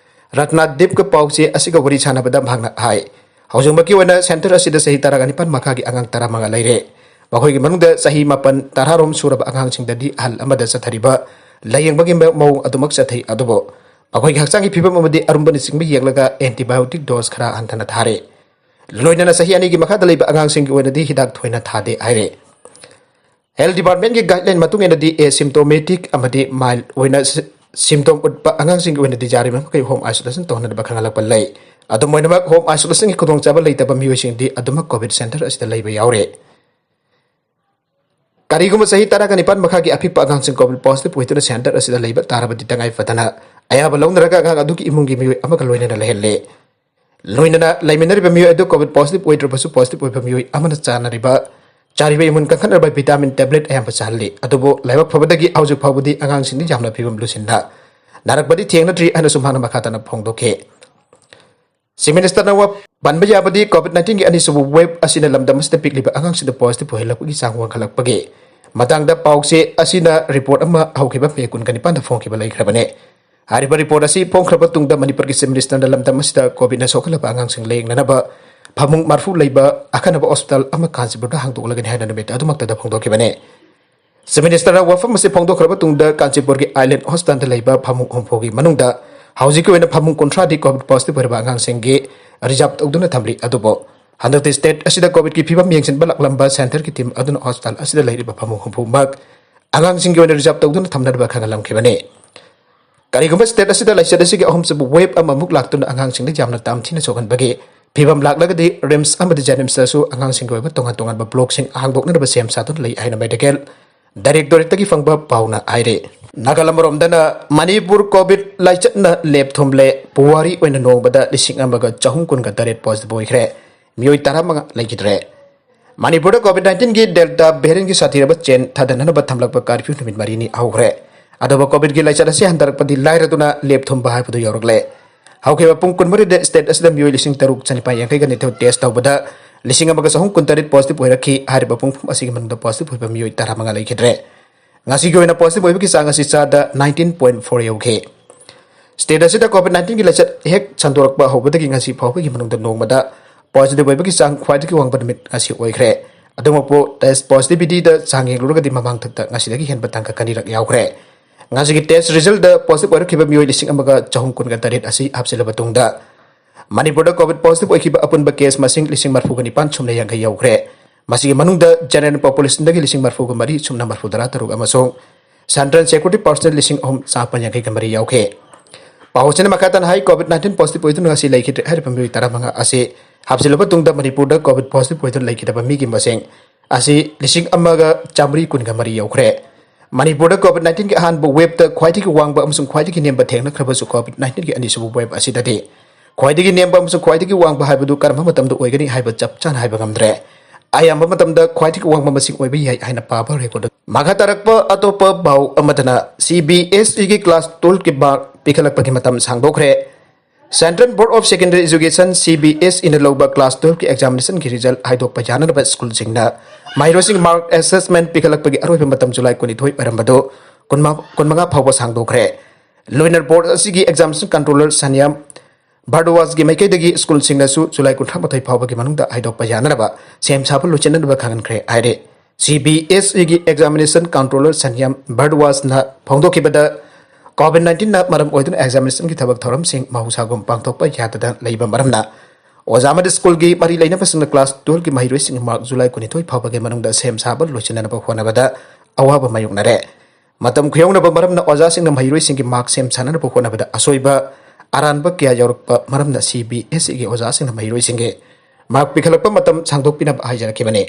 ꯔꯠꯅꯥꯗꯤꯞꯀ ꯄꯥꯎꯆꯦ ꯑꯁꯤꯒ ꯋꯥꯔꯤ ꯁꯥꯟꯅꯕꯗ ꯃꯍꯥꯛꯅ ꯍꯥꯏ, ꯍꯧꯖꯤꯛꯃꯛꯀꯤ ꯑꯣꯏꯅ ꯁꯦꯟꯇꯔ ꯑꯁꯤꯗ ꯆꯍꯤ ꯇꯔꯥꯒ ꯅꯤꯄꯥꯟ ꯃꯈꯥꯒꯤ ꯑꯉꯥꯡ ꯇꯔꯥꯃꯉꯥ ꯂꯩꯔꯦ꯫ ꯃꯈꯣꯏꯒꯤ ꯃꯅꯨꯡꯗ ꯆꯍꯤ ꯃꯥꯄꯟ ꯇꯔꯥꯔꯣꯝ ꯁꯨꯔꯕ ꯑꯉꯥꯡꯁꯤꯡꯗꯗꯤ ꯑꯍꯜ ꯑꯃꯗ ꯆꯠꯊꯔꯤꯕ ꯂꯥꯌꯦꯡꯕꯒꯤ ꯃꯑꯣꯡ ꯑꯗꯨꯃꯛ ꯆꯠꯊꯩ꯫ ꯑꯗꯨꯕꯨ ꯃꯈꯣꯏꯒꯤ ꯍꯛꯆꯥꯡꯒꯤ ꯐꯤꯕꯝ ꯑꯃꯗꯤ ꯑꯔꯨꯝꯕꯅꯆꯤꯡꯕ ꯌꯦꯡꯂꯒ antibiotic dose ꯈꯔ ꯍꯟꯊꯅ ꯊꯥꯔꯦ꯫ ꯂꯣꯏꯅꯅ ꯆꯍꯤ ꯑꯅꯤꯒꯤ ꯃꯈꯥꯗ ꯂꯩꯕ ꯑꯉꯥꯡꯁꯤꯡꯒꯤ ꯑꯣꯏꯅꯗꯤ ꯍꯤꯗꯥꯛ ꯊꯣꯏꯅ ꯊꯥꯗꯦ ꯍꯥꯏꯔꯦ꯫ Health Department ꯀꯤ guideline ꯃꯇꯨꯡ ꯏꯟꯅꯗꯤ asymptomatic ꯑꯃꯗꯤ mild ꯑꯣꯏꯅ symptom ꯎꯠꯄ ꯑꯉꯥꯡꯁꯤꯡꯒꯤ ꯑꯣꯏꯅꯗꯤ ꯌꯥꯔꯤꯕ ꯃꯈꯩ home isolation ꯇꯧꯍꯟꯅꯕ ꯈꯪꯍꯜꯂꯛꯄ ꯂꯩ꯫ ꯑꯗꯨꯝ ꯑꯣꯏꯅꯃꯛ, home isolation ꯒꯤ ꯈꯨꯗꯣꯡꯆꯥꯕ ꯂꯩꯇꯕ ꯃꯤꯑꯣꯏꯁꯤꯡꯗꯤ ꯑꯗꯨꯃꯛ ꯀꯣꯚꯤꯗ ꯁꯦꯟꯇꯔ ꯑꯁꯤꯗ ꯂꯩꯕ ꯌꯥꯎꯔꯦ꯫ ꯀꯔꯤꯒꯨꯝꯕ ꯆꯍꯤ ꯇꯔꯥꯒ ꯅꯤꯄꯥꯟ ꯃꯈꯥꯒꯤ ꯑꯄꯤꯛꯄ ꯑꯉꯥꯡꯁꯤꯡ ꯀꯣꯚꯤꯗ ꯄꯣꯖꯤꯇꯤꯚ ꯑꯣꯏꯗꯨꯅ ꯁꯦꯟꯇꯔ ꯑꯁꯤꯗ ꯂꯩꯕ ꯇꯥꯔꯕꯗꯤ, ꯇꯉꯥꯏ ꯐꯗꯅ ꯑꯌꯥꯕ ꯂꯧꯅꯔꯒ ꯑꯉꯥꯡ ꯑꯗꯨꯒꯤ ꯏꯃꯨꯡꯒꯤ ꯃꯤꯑꯣꯏ ꯑꯃꯒ ꯂꯣꯏꯅꯅ ꯂꯩꯍꯜꯂꯦ꯫ ꯂꯣꯏꯅꯅ ꯂꯩꯃꯤꯟꯅꯔꯤꯕ ꯃꯤꯑꯣꯏ ꯑꯗꯨ ꯀꯣꯚꯤꯗ ꯄꯣꯖꯤꯇꯤꯚ ꯑꯣꯏꯗ꯭ꯔꯕꯁꯨ, ꯄꯣꯖꯤꯇꯤꯚ ꯑꯣꯏꯕ ꯃꯤꯑꯣꯏ ꯑꯃꯅ ꯆꯥꯅꯔꯤꯕ, ꯆꯥꯔꯤꯕ ꯏꯃꯨꯟ ꯀꯟꯈꯠꯅꯕ ꯚꯤꯇꯥꯃꯤꯟ ꯇꯦꯕ꯭ꯂꯦꯠ ꯑꯌꯥꯝꯕ ꯆꯥꯍꯜꯂꯤ꯫ ꯑꯗꯨꯕꯨ ꯂꯥꯏꯕꯛ ꯐꯕꯗꯒꯤ ꯍꯧꯖꯤꯛ ꯐꯥꯎꯕꯗꯤ ꯑꯉꯥꯡꯁꯤꯡꯗ ꯌꯥꯝꯅ ꯐꯤꯕꯝ ꯂꯨꯁꯤꯟꯅ ꯅꯥꯔꯛꯄꯗꯤ ꯊꯦꯡꯅꯗ꯭ꯔꯤ ꯍꯥꯏꯅꯁꯨ ꯃꯍꯥꯛꯅ ꯃꯈꯥ ꯇꯥꯅ ꯐꯣꯡꯗꯣꯛꯈꯤ꯫ Chief Minister ꯅ ꯋꯥ ꯄꯟꯕ ꯌꯥꯕꯗꯤ, ꯀꯣꯚꯤꯗ ꯅꯥꯏꯟꯇꯤꯟꯒꯤ ꯑꯅꯤꯁꯨꯕ ꯋꯦꯕ ꯑꯁꯤꯅ ꯂꯝꯗꯝ ꯑꯁꯤꯗ ꯄꯤꯛꯂꯤꯕ ꯑꯉꯥꯡꯁꯤꯡꯗ ꯄꯣꯖꯤꯇꯤꯚ ꯑꯣꯏꯍꯜꯂꯛꯄꯒꯤ ꯆꯥꯡ ꯋꯥꯡꯈꯠꯂꯛꯄꯒꯤ ꯃꯇꯥꯡꯗ ꯄꯥꯎꯆꯦ ꯑꯁꯤꯅ ꯔꯤꯄꯣꯔꯠ ꯑꯃ ꯍꯧꯈꯤꯕ ꯃꯦ ꯀꯨꯟꯒ ꯅꯤꯄꯥꯟꯗ ꯐꯣꯡꯈꯤꯕ ꯂꯩꯈ꯭ꯔꯕꯅꯤ꯫ ꯍꯥꯏꯔꯤꯕ ꯔꯤꯄꯣꯔꯠ ꯑꯁꯤ ꯐꯣꯡꯈ꯭ꯔꯕ ꯇꯨꯡꯗ ꯃꯅꯤꯄꯨꯔꯒꯤ Chief Minister ꯅ ꯂꯝꯗꯝ ꯑꯁꯤꯗ ꯀꯣꯚꯤꯗꯅ ꯁꯣꯛꯍꯜꯂꯕ ꯑꯉꯥꯡꯁꯤꯡ ꯂꯥꯌꯦꯡꯅꯅꯕ ꯐꯃꯨꯡ ꯃꯔꯐꯨ ꯂꯩꯕ ꯑꯈꯟꯅꯕ ꯍꯣꯁꯄꯤꯇꯥꯜ ꯑꯃ ꯀꯥꯟꯆꯤꯄꯨꯔꯗ ꯍꯥꯡꯗꯣꯛꯂꯒꯅꯤ ꯍꯥꯏꯅ ꯅꯨꯃꯤꯠ ꯑꯗꯨꯃꯛꯇꯗ ꯐꯣꯡꯗꯣꯛꯈꯤꯕꯅꯤ꯫ Chief Minister ꯅ ꯋꯥꯐꯝ ꯑꯁꯤ ꯐꯣꯡꯗꯣꯛꯈ꯭ꯔꯕ ꯇꯨꯡꯗ ꯀꯥꯟꯆꯤꯄꯨꯔꯒꯤ ꯑꯥꯏꯂꯦꯟ ꯍꯣꯁꯄꯤꯇꯥꯜꯗ ꯂꯩꯕ ꯐꯃꯨꯡ ꯍꯨꯝꯐꯨꯒꯤ ꯃꯅꯨꯡꯗ ꯍꯧꯖꯤꯛꯀꯤ ꯑꯣꯏꯅ ꯐꯃꯨꯡ ꯀꯨꯟꯊ꯭ꯔꯥꯗꯤ ꯀꯣꯚꯤꯗ ꯄꯣꯖꯤꯇꯤꯚ ꯑꯣꯏꯔꯕ ꯑꯉꯥꯡꯁꯤꯡꯒꯤ ꯔꯤꯖꯥꯔꯚ ꯇꯧꯗꯨꯅ ꯊꯝꯂꯤ꯫ ꯑꯗꯨꯕꯨ ꯍꯟꯗꯛꯇꯤ ꯁ꯭ꯇꯦꯠ ꯑꯁꯤꯗ ꯀꯣꯚꯤꯗꯀꯤ ꯐꯤꯕꯝ ꯌꯦꯡꯁꯤꯟꯕ ꯂꯥꯛꯂꯝꯕ ꯁꯦꯟꯇꯔꯒꯤ ꯇꯤꯝ ꯑꯗꯨꯅ ꯍꯣꯁꯄꯤꯇꯥꯜ ꯑꯁꯤꯗ ꯂꯩꯔꯤꯕ ꯐꯃꯨꯡ ꯍꯨꯝꯐꯨꯃꯛ ꯑꯉꯥꯡꯁꯤꯡꯒꯤ ꯑꯣꯏꯅ ꯔꯤꯖꯥꯔꯚ ꯇꯧꯗꯨꯅ ꯊꯝꯅꯅꯕ ꯈꯪꯍꯜꯂꯝꯈꯤꯕꯅꯤ꯫ ꯀꯔꯤꯒꯨꯝꯕ ꯁ꯭ꯇꯦꯠ ꯑꯁꯤꯗ ꯂꯥꯏꯆꯠ ꯑꯁꯤꯒꯤ ꯑꯍꯨꯝꯁꯨꯕ ꯋꯦꯕ ꯑꯃꯃꯨꯛ ꯂꯥꯛꯇꯨꯅ ꯑꯉꯥꯡꯁꯤꯡꯗ ꯌꯥꯝꯅ ꯇꯝꯊꯤꯅ ꯁꯣꯛꯍꯟꯕꯒꯤ ꯐꯤꯕꯝ ꯂꯥꯛꯂꯒꯗꯤ, ꯔꯤꯝꯁ ꯑꯃꯗꯤ ꯖꯦꯅꯤꯝꯁꯇꯁꯨ ꯑꯉꯥꯡꯁꯤꯡꯒꯤ ꯑꯣꯏꯕ ꯇꯣꯉꯥꯟ ꯇꯣꯉꯥꯟꯕ ꯕ꯭ꯂꯣꯛꯁꯤꯡ ꯍꯥꯡꯗꯣꯛꯅꯅꯕ ꯁꯦꯝ ꯁꯥꯗꯨꯅ ꯂꯩ ꯍꯥꯏꯅ ꯃꯦꯗꯤꯀꯦꯜ ꯗꯥꯏꯔꯦꯛꯇꯣꯔꯦꯠꯇꯒꯤ ꯐꯪꯕ ꯄꯥꯎꯅ ꯍꯥꯏꯔꯤ꯫ ꯅꯥꯒꯥꯂꯝ ꯔꯣꯝꯗꯅ ꯃꯅꯤꯄꯨꯔ ꯀꯣꯚꯤꯗ ꯂꯥꯏꯆꯠꯅ ꯂꯦꯞꯊꯨꯝꯂꯦ꯫ ꯄꯨꯋꯥꯔꯤ ꯑꯣꯏꯅ ꯅꯣꯡꯃꯗ ꯂꯤꯁꯤꯡ ꯑꯃꯒ ꯆꯍꯨꯝ ꯀꯨꯟꯒ ꯇꯔꯦꯠ ꯄꯣꯖꯤꯇꯤꯚ ꯑꯣꯏꯈ꯭ꯔꯦ꯫ ꯃꯤꯑꯣꯏ ꯇꯔꯥꯃꯉꯥ ꯂꯩꯈꯤꯗ꯭ꯔꯦ꯫ ꯃꯅꯤꯄꯨꯔꯗ ꯀꯣꯚꯤꯗ ꯅꯥꯏꯟꯇꯤꯟꯒꯤ ꯗꯦꯜꯇꯥ ꯚꯦꯔꯤꯌꯦꯟꯒꯤ ꯁꯥꯊꯤꯔꯕ ꯆꯦꯟ ꯊꯥꯗꯅꯅꯕ ꯊꯝꯂꯛꯄ ꯀꯥꯔꯐ꯭ꯌꯨ ꯅꯨꯃꯤꯠ ꯃꯔꯤꯅꯤ ꯍꯧꯈ꯭ꯔꯦ꯫ ꯑꯗꯨꯕꯨ ꯀꯣꯚꯤꯗꯀꯤ ꯂꯥꯏꯆꯠ ꯑꯁꯤ ꯍꯟꯊꯔꯛꯄꯗꯤ ꯂꯥꯏꯔꯗꯨꯅ ꯂꯦꯞꯊꯨꯝꯕ ꯍꯥꯏꯕꯗꯨ ꯌꯧꯔꯛꯂꯦ꯫ ꯍꯧꯈꯤꯕ ꯄꯨꯡ ꯀꯨꯟꯃꯔꯤꯗ ꯁ꯭ꯇꯦꯠ ꯑꯁꯤꯗ ꯃꯤꯑꯣꯏ ꯂꯤꯁꯤꯡ ꯇꯔꯨꯛ ꯆꯅꯤꯄꯥꯟ ꯌꯥꯡꯈꯩꯒ ꯅꯤꯊꯣꯏ ꯇꯦꯁ ꯇꯧꯕꯗ ꯂꯤꯁꯤꯡ ꯑꯃꯒ ꯆꯍꯨꯝ ꯀꯨꯟꯇꯔꯦꯠ ꯄꯣꯖꯤꯇꯤꯚ ꯑꯣꯏꯔꯛꯈꯤ꯫ ꯍꯥꯏꯔꯤꯕ ꯄꯨꯡꯐꯝ ꯑꯁꯤꯒꯤ ꯃꯅꯨꯡꯗ ꯄꯣꯖꯤꯇꯤꯚ ꯑꯣꯏꯕ ꯃꯤꯑꯣꯏ ꯇꯔꯥꯃꯉꯥ ꯂꯩꯈꯤꯗ꯭ꯔꯦ꯫ ꯉꯁꯤꯒꯤ ꯑꯣꯏꯅ positive ꯑꯣꯏꯕꯒꯤ ꯆꯥꯡ ꯑꯁꯤ ꯆꯥꯗ nineteen point four ꯌꯧꯈꯤ꯫ State ꯑꯁꯤꯗ COVID nineteenꯒꯤ ꯂꯥꯏꯆꯠ ꯍꯦꯛ ꯁꯟꯗꯣꯔꯛꯄ ꯍꯧꯕꯗꯒꯤ ꯉꯁꯤ ꯐꯥꯎꯕꯒꯤ ꯃꯅꯨꯡꯗ ꯅꯣꯡꯃꯗ positive ꯑꯣꯏꯕꯒꯤ ꯆꯥꯡ ꯈ꯭ꯋꯥꯏꯗꯒꯤ ꯋꯥꯡꯕ ꯅꯨꯃꯤꯠ ꯉꯁꯤ ꯑꯣꯏꯈ꯭ꯔꯦ꯫ ꯑꯗꯨꯃꯛꯄꯨ test positivityꯗ ꯆꯥꯡ ꯌꯦꯡꯂꯨꯔꯒꯗꯤ ꯃꯃꯥꯡ ꯊꯛꯇ ꯉꯁꯤꯗꯒꯤ ꯍꯦꯟꯕ ꯇꯥꯡꯀꯛ ꯑꯅꯤꯔꯛ ꯌꯥꯎꯈ꯭ꯔꯦ꯫ ꯉꯁꯤꯒꯤ test resultꯗ positive ꯑꯣꯏꯔꯛꯈꯤꯕ ꯃꯤꯑꯣꯏ ꯂꯤꯁꯤꯡ ꯑꯃꯒ ꯆꯍꯨꯝ ꯀꯨꯟꯒ ꯇꯔꯦꯠ ꯑꯁꯤ ꯍꯥꯞꯆꯤꯜꯂꯕ ꯇꯨꯡꯗ, ꯃꯅꯤꯄꯨꯔꯗ COVID positive ꯑꯣꯏꯈꯤꯕ ꯑꯄꯨꯟꯕ case ꯃꯁꯤꯡ ꯂꯤꯁꯤꯡ ꯃꯔꯤꯐꯨꯒ ꯅꯤꯄꯥꯟ ꯁꯨꯞꯅ ꯌꯥꯡꯈꯩ ꯌꯧꯈ꯭ꯔꯦ꯫ ꯃꯁꯤꯒꯤ ꯃꯅꯨꯡꯗ general populationꯗꯒꯤ ꯂꯤꯁꯤꯡ ꯃꯔꯤꯐꯨꯒ ꯃꯔꯤ ꯁꯨꯞꯅ ꯃꯔꯤꯐꯨꯇꯔꯥ ꯇꯔꯨꯛ ꯑꯃꯁꯨꯡ central security personnel ꯂꯤꯁꯤꯡ ꯑꯍꯨꯝ ꯆꯥꯃꯥꯄꯟ ꯌꯥꯡꯈꯩꯒ ꯃꯔꯤ ꯌꯥꯎꯈꯤ꯫ ꯄꯥꯎ ꯑꯁꯤꯅ ꯃꯈꯥ ꯇꯥꯅ ꯍꯥꯏ, COVID nineteen positive ꯑꯣꯏꯗꯨꯅ ꯉꯁꯤ ꯂꯩꯈꯤꯗ꯭ꯔꯦ ꯍꯥꯏꯔꯤꯕ ꯃꯤꯑꯣꯏ ꯇꯔꯥꯃꯉꯥ ꯑꯁꯤ ꯍꯥꯞꯆꯤꯜꯂꯕ ꯇꯨꯡꯗ ꯃꯅꯤꯄꯨꯔꯗ COVID positive ꯑꯣꯏꯗꯨꯅ ꯂꯩꯈꯤꯗꯕ ꯃꯤꯒꯤ ꯃꯁꯤꯡ ꯑꯁꯤ ꯂꯤꯁꯤꯡ ꯑꯃꯒ ꯆꯥꯃꯔꯤ ꯀꯨꯟꯒ ꯃꯔꯤ ꯌꯧꯈ꯭ꯔꯦ꯫ ꯃꯅꯤꯄꯨꯔꯗ COVID nineteenꯒꯤ ꯑꯍꯥꯟꯕ waveꯇ ꯈ꯭ꯋꯥꯏꯗꯒꯤ ꯋꯥꯡꯕ ꯑꯃꯁꯨꯡ ꯈ꯭ꯋꯥꯏꯗꯒꯤ ꯅꯦꯝꯕ ꯊꯦꯡꯅꯈ꯭ꯔꯕꯁꯨ COVID nineteenꯒꯤ ꯑꯅꯤꯁꯨꯕ wave ꯑꯁꯤꯗꯗꯤ ꯈ꯭ꯋꯥꯏꯗꯒꯤ ꯅꯦꯝꯕ ꯑꯃꯁꯨꯡ ꯈ꯭ꯋꯥꯏꯗꯒꯤ ꯋꯥꯡꯕ ꯍꯥꯏꯕꯗꯨ ꯀꯔꯝꯕ ꯃꯇꯝꯗ ꯑꯣꯏꯒꯅꯤ ꯍꯥꯏꯕ ꯆꯞ ꯆꯥꯅ ꯍꯥꯏꯕ ꯉꯝꯗ꯭ꯔꯦ꯫ ꯑꯌꯥꯝꯕ ꯃꯇꯝꯗ ꯈ꯭ꯋꯥꯏꯗꯒꯤ ꯋꯥꯡꯕ ꯃꯁꯤꯡ ꯑꯣꯏꯕ ꯌꯥꯏ ꯍꯥꯏꯅ ꯄꯥꯕ record꯫ ꯃꯈꯥ ꯇꯥꯔꯛꯄ ꯑꯇꯣꯞꯄ ꯄꯥꯎ ꯑꯃꯗꯅ CBSEꯒꯤ class twelveꯀꯤ mark ꯄꯤꯈꯠꯂꯛꯄꯒꯤ ꯃꯇꯝ ꯁꯥꯡꯗꯣꯛꯈ꯭ꯔꯦ꯫ Central Board of Secondary Education, CBSEꯅ ꯂꯧꯕ class twelveꯀꯤ examinationꯒꯤ result ꯍꯥꯏꯗꯣꯛꯄ ꯌꯥꯅꯅꯕ ꯁ꯭ꯀꯨꯜꯁꯤꯡꯅ ꯃꯍꯩꯔꯣꯏꯁꯤꯡ mark assessment ꯄꯤꯈꯠꯂꯛꯄꯒꯤ ꯑꯔꯣꯏꯕ ꯃꯇꯝ ꯖꯨꯂꯥꯏ ꯀꯨꯟꯅꯤꯊꯣꯏ ꯑꯣꯏꯔꯝꯕꯗꯨ ꯀꯨꯟꯃꯉꯥ ꯐꯥꯎꯕ ꯁꯥꯡꯗꯣꯛꯈ꯭ꯔꯦ꯫ ꯂꯣꯏꯅ board ꯑꯁꯤꯒꯤ examination controller ꯁꯅꯤꯌꯥꯝ ꯚꯥꯔꯗ꯭ꯋꯥꯖꯒꯤ ꯃꯥꯏꯀꯩꯗꯒꯤ ꯁ꯭ꯀꯨꯜꯁꯤꯡꯅꯁꯨ ꯖꯨꯂꯥꯏ ꯀꯨꯟꯊ꯭ꯔꯥ ꯃꯥꯊꯣꯏ ꯐꯥꯎꯕꯒꯤ ꯃꯅꯨꯡꯗ ꯍꯥꯏꯗꯣꯛꯄ ꯌꯥꯅꯅꯕ ꯁꯦꯝ ꯁꯥꯕ ꯂꯣꯏꯁꯤꯟꯅꯅꯕ ꯈꯪꯍꯟꯈ꯭ꯔꯦ ꯍꯥꯏꯔꯦ꯫ CBSEꯒꯤ examination controller ꯁꯅꯤꯌꯥꯝ ꯚꯥꯔꯗ꯭ꯋꯥꯖꯅ ꯐꯣꯡꯗꯣꯛꯈꯤꯕꯗ, COVID nineteenꯅ ꯃꯔꯝ ꯑꯣꯏꯗꯨꯅ examinationꯒꯤ ꯊꯕꯛ ꯊꯧꯔꯝꯁꯤꯡ ꯃꯍꯧꯁꯥꯒꯨꯝ ꯄꯥꯡꯊꯣꯛꯄ ꯌꯥꯗꯗꯅ ꯂꯩꯕ ꯃꯔꯝꯅ, ꯑꯣꯖꯥ ꯑꯃꯗꯤ ꯁ꯭ꯀꯨꯜꯒꯤ ꯃꯔꯤ ꯂꯩꯅꯕꯁꯤꯡꯅ class twelveꯀꯤ ꯃꯍꯩꯔꯣꯏꯁꯤꯡꯒꯤ mark ꯖꯨꯂꯥꯏ ꯀꯨꯟꯅꯤꯊꯣꯏ ꯐꯥꯎꯕꯒꯤ ꯃꯅꯨꯡꯗ ꯁꯦꯝ ꯁꯥꯕ ꯂꯣꯏꯁꯤꯟꯅꯅꯕ ꯍꯣꯠꯅꯕꯗ ꯑꯋꯥꯕ ꯃꯥꯌꯣꯛꯅꯔꯦ꯫ ꯃꯇꯝ ꯈꯨꯌꯧꯅꯕ ꯃꯔꯝꯅ ꯑꯣꯖꯥꯁꯤꯡꯅ ꯃꯍꯩꯔꯣꯏꯁꯤꯡꯒꯤ mark ꯁꯦꯝ ꯁꯥꯅꯅꯕ ꯍꯣꯠꯅꯕꯗ ꯑꯁꯣꯏꯕ ꯑꯔꯥꯟꯕ ꯀꯌꯥ ꯌꯥꯎꯔꯛꯄ ꯃꯔꯝꯅ CBSEꯒꯤ ꯑꯣꯖꯥꯁꯤꯡꯅ ꯃꯍꯩꯔꯣꯏꯁꯤꯡꯒꯤ mark ꯄꯤꯈꯠꯂꯛꯄ ꯃꯇꯝ ꯁꯥꯡꯗꯣꯛꯄꯤꯅꯕ ꯍꯥꯏꯖꯔꯛꯈꯤꯕꯅꯤ꯫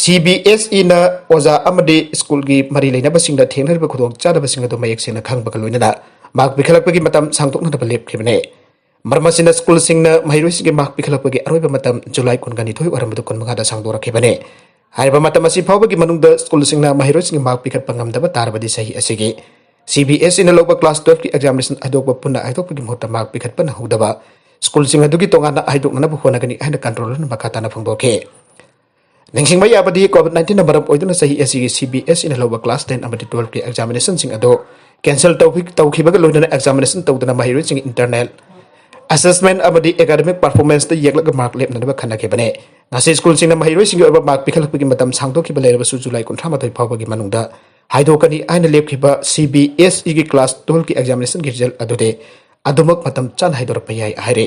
CBSEꯅ ꯑꯣꯖꯥ ꯑꯃꯗꯤ ꯁ꯭ꯀꯨꯜꯒꯤ ꯃꯔꯤ ꯂꯩꯅꯕꯁꯤꯡꯗ ꯊꯦꯡꯅꯔꯤꯕ ꯈꯨꯗꯣꯡꯆꯥꯗꯕꯁꯤꯡ ꯑꯗꯨ ꯃꯌꯦꯛ ꯁꯦꯡꯅ ꯈꯪꯕꯒ ꯂꯣꯏꯅꯅ mark ꯄꯤꯈꯠꯂꯛꯄꯒꯤ ꯃꯇꯝ ꯁꯥꯡꯗꯣꯛꯅꯅꯕ ꯂꯦꯞꯈꯤꯕꯅꯤ꯫ ꯃꯔꯝ ꯑꯁꯤꯅ ꯁ꯭ꯀꯨꯜꯁꯤꯡꯅ ꯃꯍꯩꯔꯣꯏꯁꯤꯡꯒꯤ mark ꯄꯤꯈꯠꯂꯛꯄꯒꯤ ꯑꯔꯣꯏꯕ ꯃꯇꯝ ꯖꯨꯂꯥꯏ ꯀꯨꯟꯒ ꯅꯤꯊꯣꯏ ꯑꯣꯏꯔꯝꯕꯗꯨ ꯀꯨꯟꯃꯉꯥꯗ ꯁꯥꯡꯗꯣꯔꯛꯈꯤꯕꯅꯤ꯫ ꯍꯥꯏꯔꯤꯕ ꯃꯇꯝ ꯑꯁꯤ ꯐꯥꯎꯕꯒꯤ ꯃꯅꯨꯡꯗ ꯁ꯭ꯀꯨꯜꯁꯤꯡꯅ ꯃꯍꯩꯔꯣꯏꯁꯤꯡꯒꯤ mark ꯄꯤꯈꯠꯄ ꯉꯝꯗꯕ ꯇꯥꯔꯕꯗꯤ ꯆꯍꯤ ꯑꯁꯤꯒꯤ CBSEꯅ ꯂꯧꯕ class twelveꯀꯤ examination ꯍꯥꯏꯗꯣꯛꯄ ꯄꯨꯟꯅ ꯍꯥꯏꯗꯣꯛꯄꯒꯤ ꯃꯍꯨꯠꯇ mark ꯄꯤꯈꯠꯄ ꯅꯪꯍꯧꯗꯕ ꯁ꯭ꯀꯨꯜꯁꯤꯡ ꯑꯗꯨꯒꯤ ꯇꯣꯉꯥꯟꯅ ꯍꯥꯏꯗꯣꯛꯅꯅꯕ ꯍꯣꯠꯅꯒꯅꯤ ꯍꯥꯏꯅ controllerꯅ ꯃꯈꯥ ꯇꯥꯅ ꯐꯣꯡꯗꯣꯛꯈꯤ꯫ ꯅꯤꯡꯁꯤꯡꯕ ꯌꯥꯕꯗꯤ, COVID nineteen ꯅ ꯃꯔꯝ ꯑꯣꯏꯗꯨꯅ ꯆꯍꯤ ꯑꯁꯤꯒꯤ CBSE ꯅ ꯂꯧꯕ class ten ꯑꯃꯗꯤ twelve ꯀꯤ examination ꯁꯤꯡ ꯑꯗꯨ cancel ꯇꯧꯈꯤ-, ꯇꯧꯈꯤꯕꯒ ꯂꯣꯏꯅꯅ examination ꯇꯧꯗꯅ ꯃꯍꯩꯔꯣꯏꯁꯤꯡꯒꯤ internal assessment ꯑꯃꯗꯤ academic performance ꯇ ꯌꯦꯡꯂꯒ mark ꯂꯦꯞꯅꯅꯕ ꯈꯟꯅꯈꯤꯕꯅꯤ꯫ ꯉꯁꯤ ꯁ꯭ꯀꯨꯜꯁꯤꯡꯅ ꯃꯍꯩꯔꯣꯏꯁꯤꯡꯒꯤ ꯑꯣꯏꯕ mark ꯄꯤꯈꯠꯂꯛꯄꯒꯤ ꯃꯇꯝ ꯁꯥꯡꯗꯣꯛꯈꯤꯕ ꯂꯩꯔꯕꯁꯨ, July ꯀꯨꯟꯊ꯭ꯔꯥ ꯃꯥꯊꯣꯏ ꯐꯥꯎꯕꯒꯤ ꯃꯅꯨꯡꯗ ꯍꯥꯏꯗꯣꯛꯀꯅꯤ ꯍꯥꯏꯅ ꯂꯦꯞꯈꯤꯕ CBSE ꯒꯤ class twelve ꯀꯤ examination ꯒꯤ result ꯑꯗꯨꯗꯤ ꯑꯗꯨꯃꯛ ꯃꯇꯝ ꯆꯥꯅ ꯍꯥꯏꯗꯣꯔꯛꯄ ꯌꯥꯏ ꯍꯥꯏꯔꯤ꯫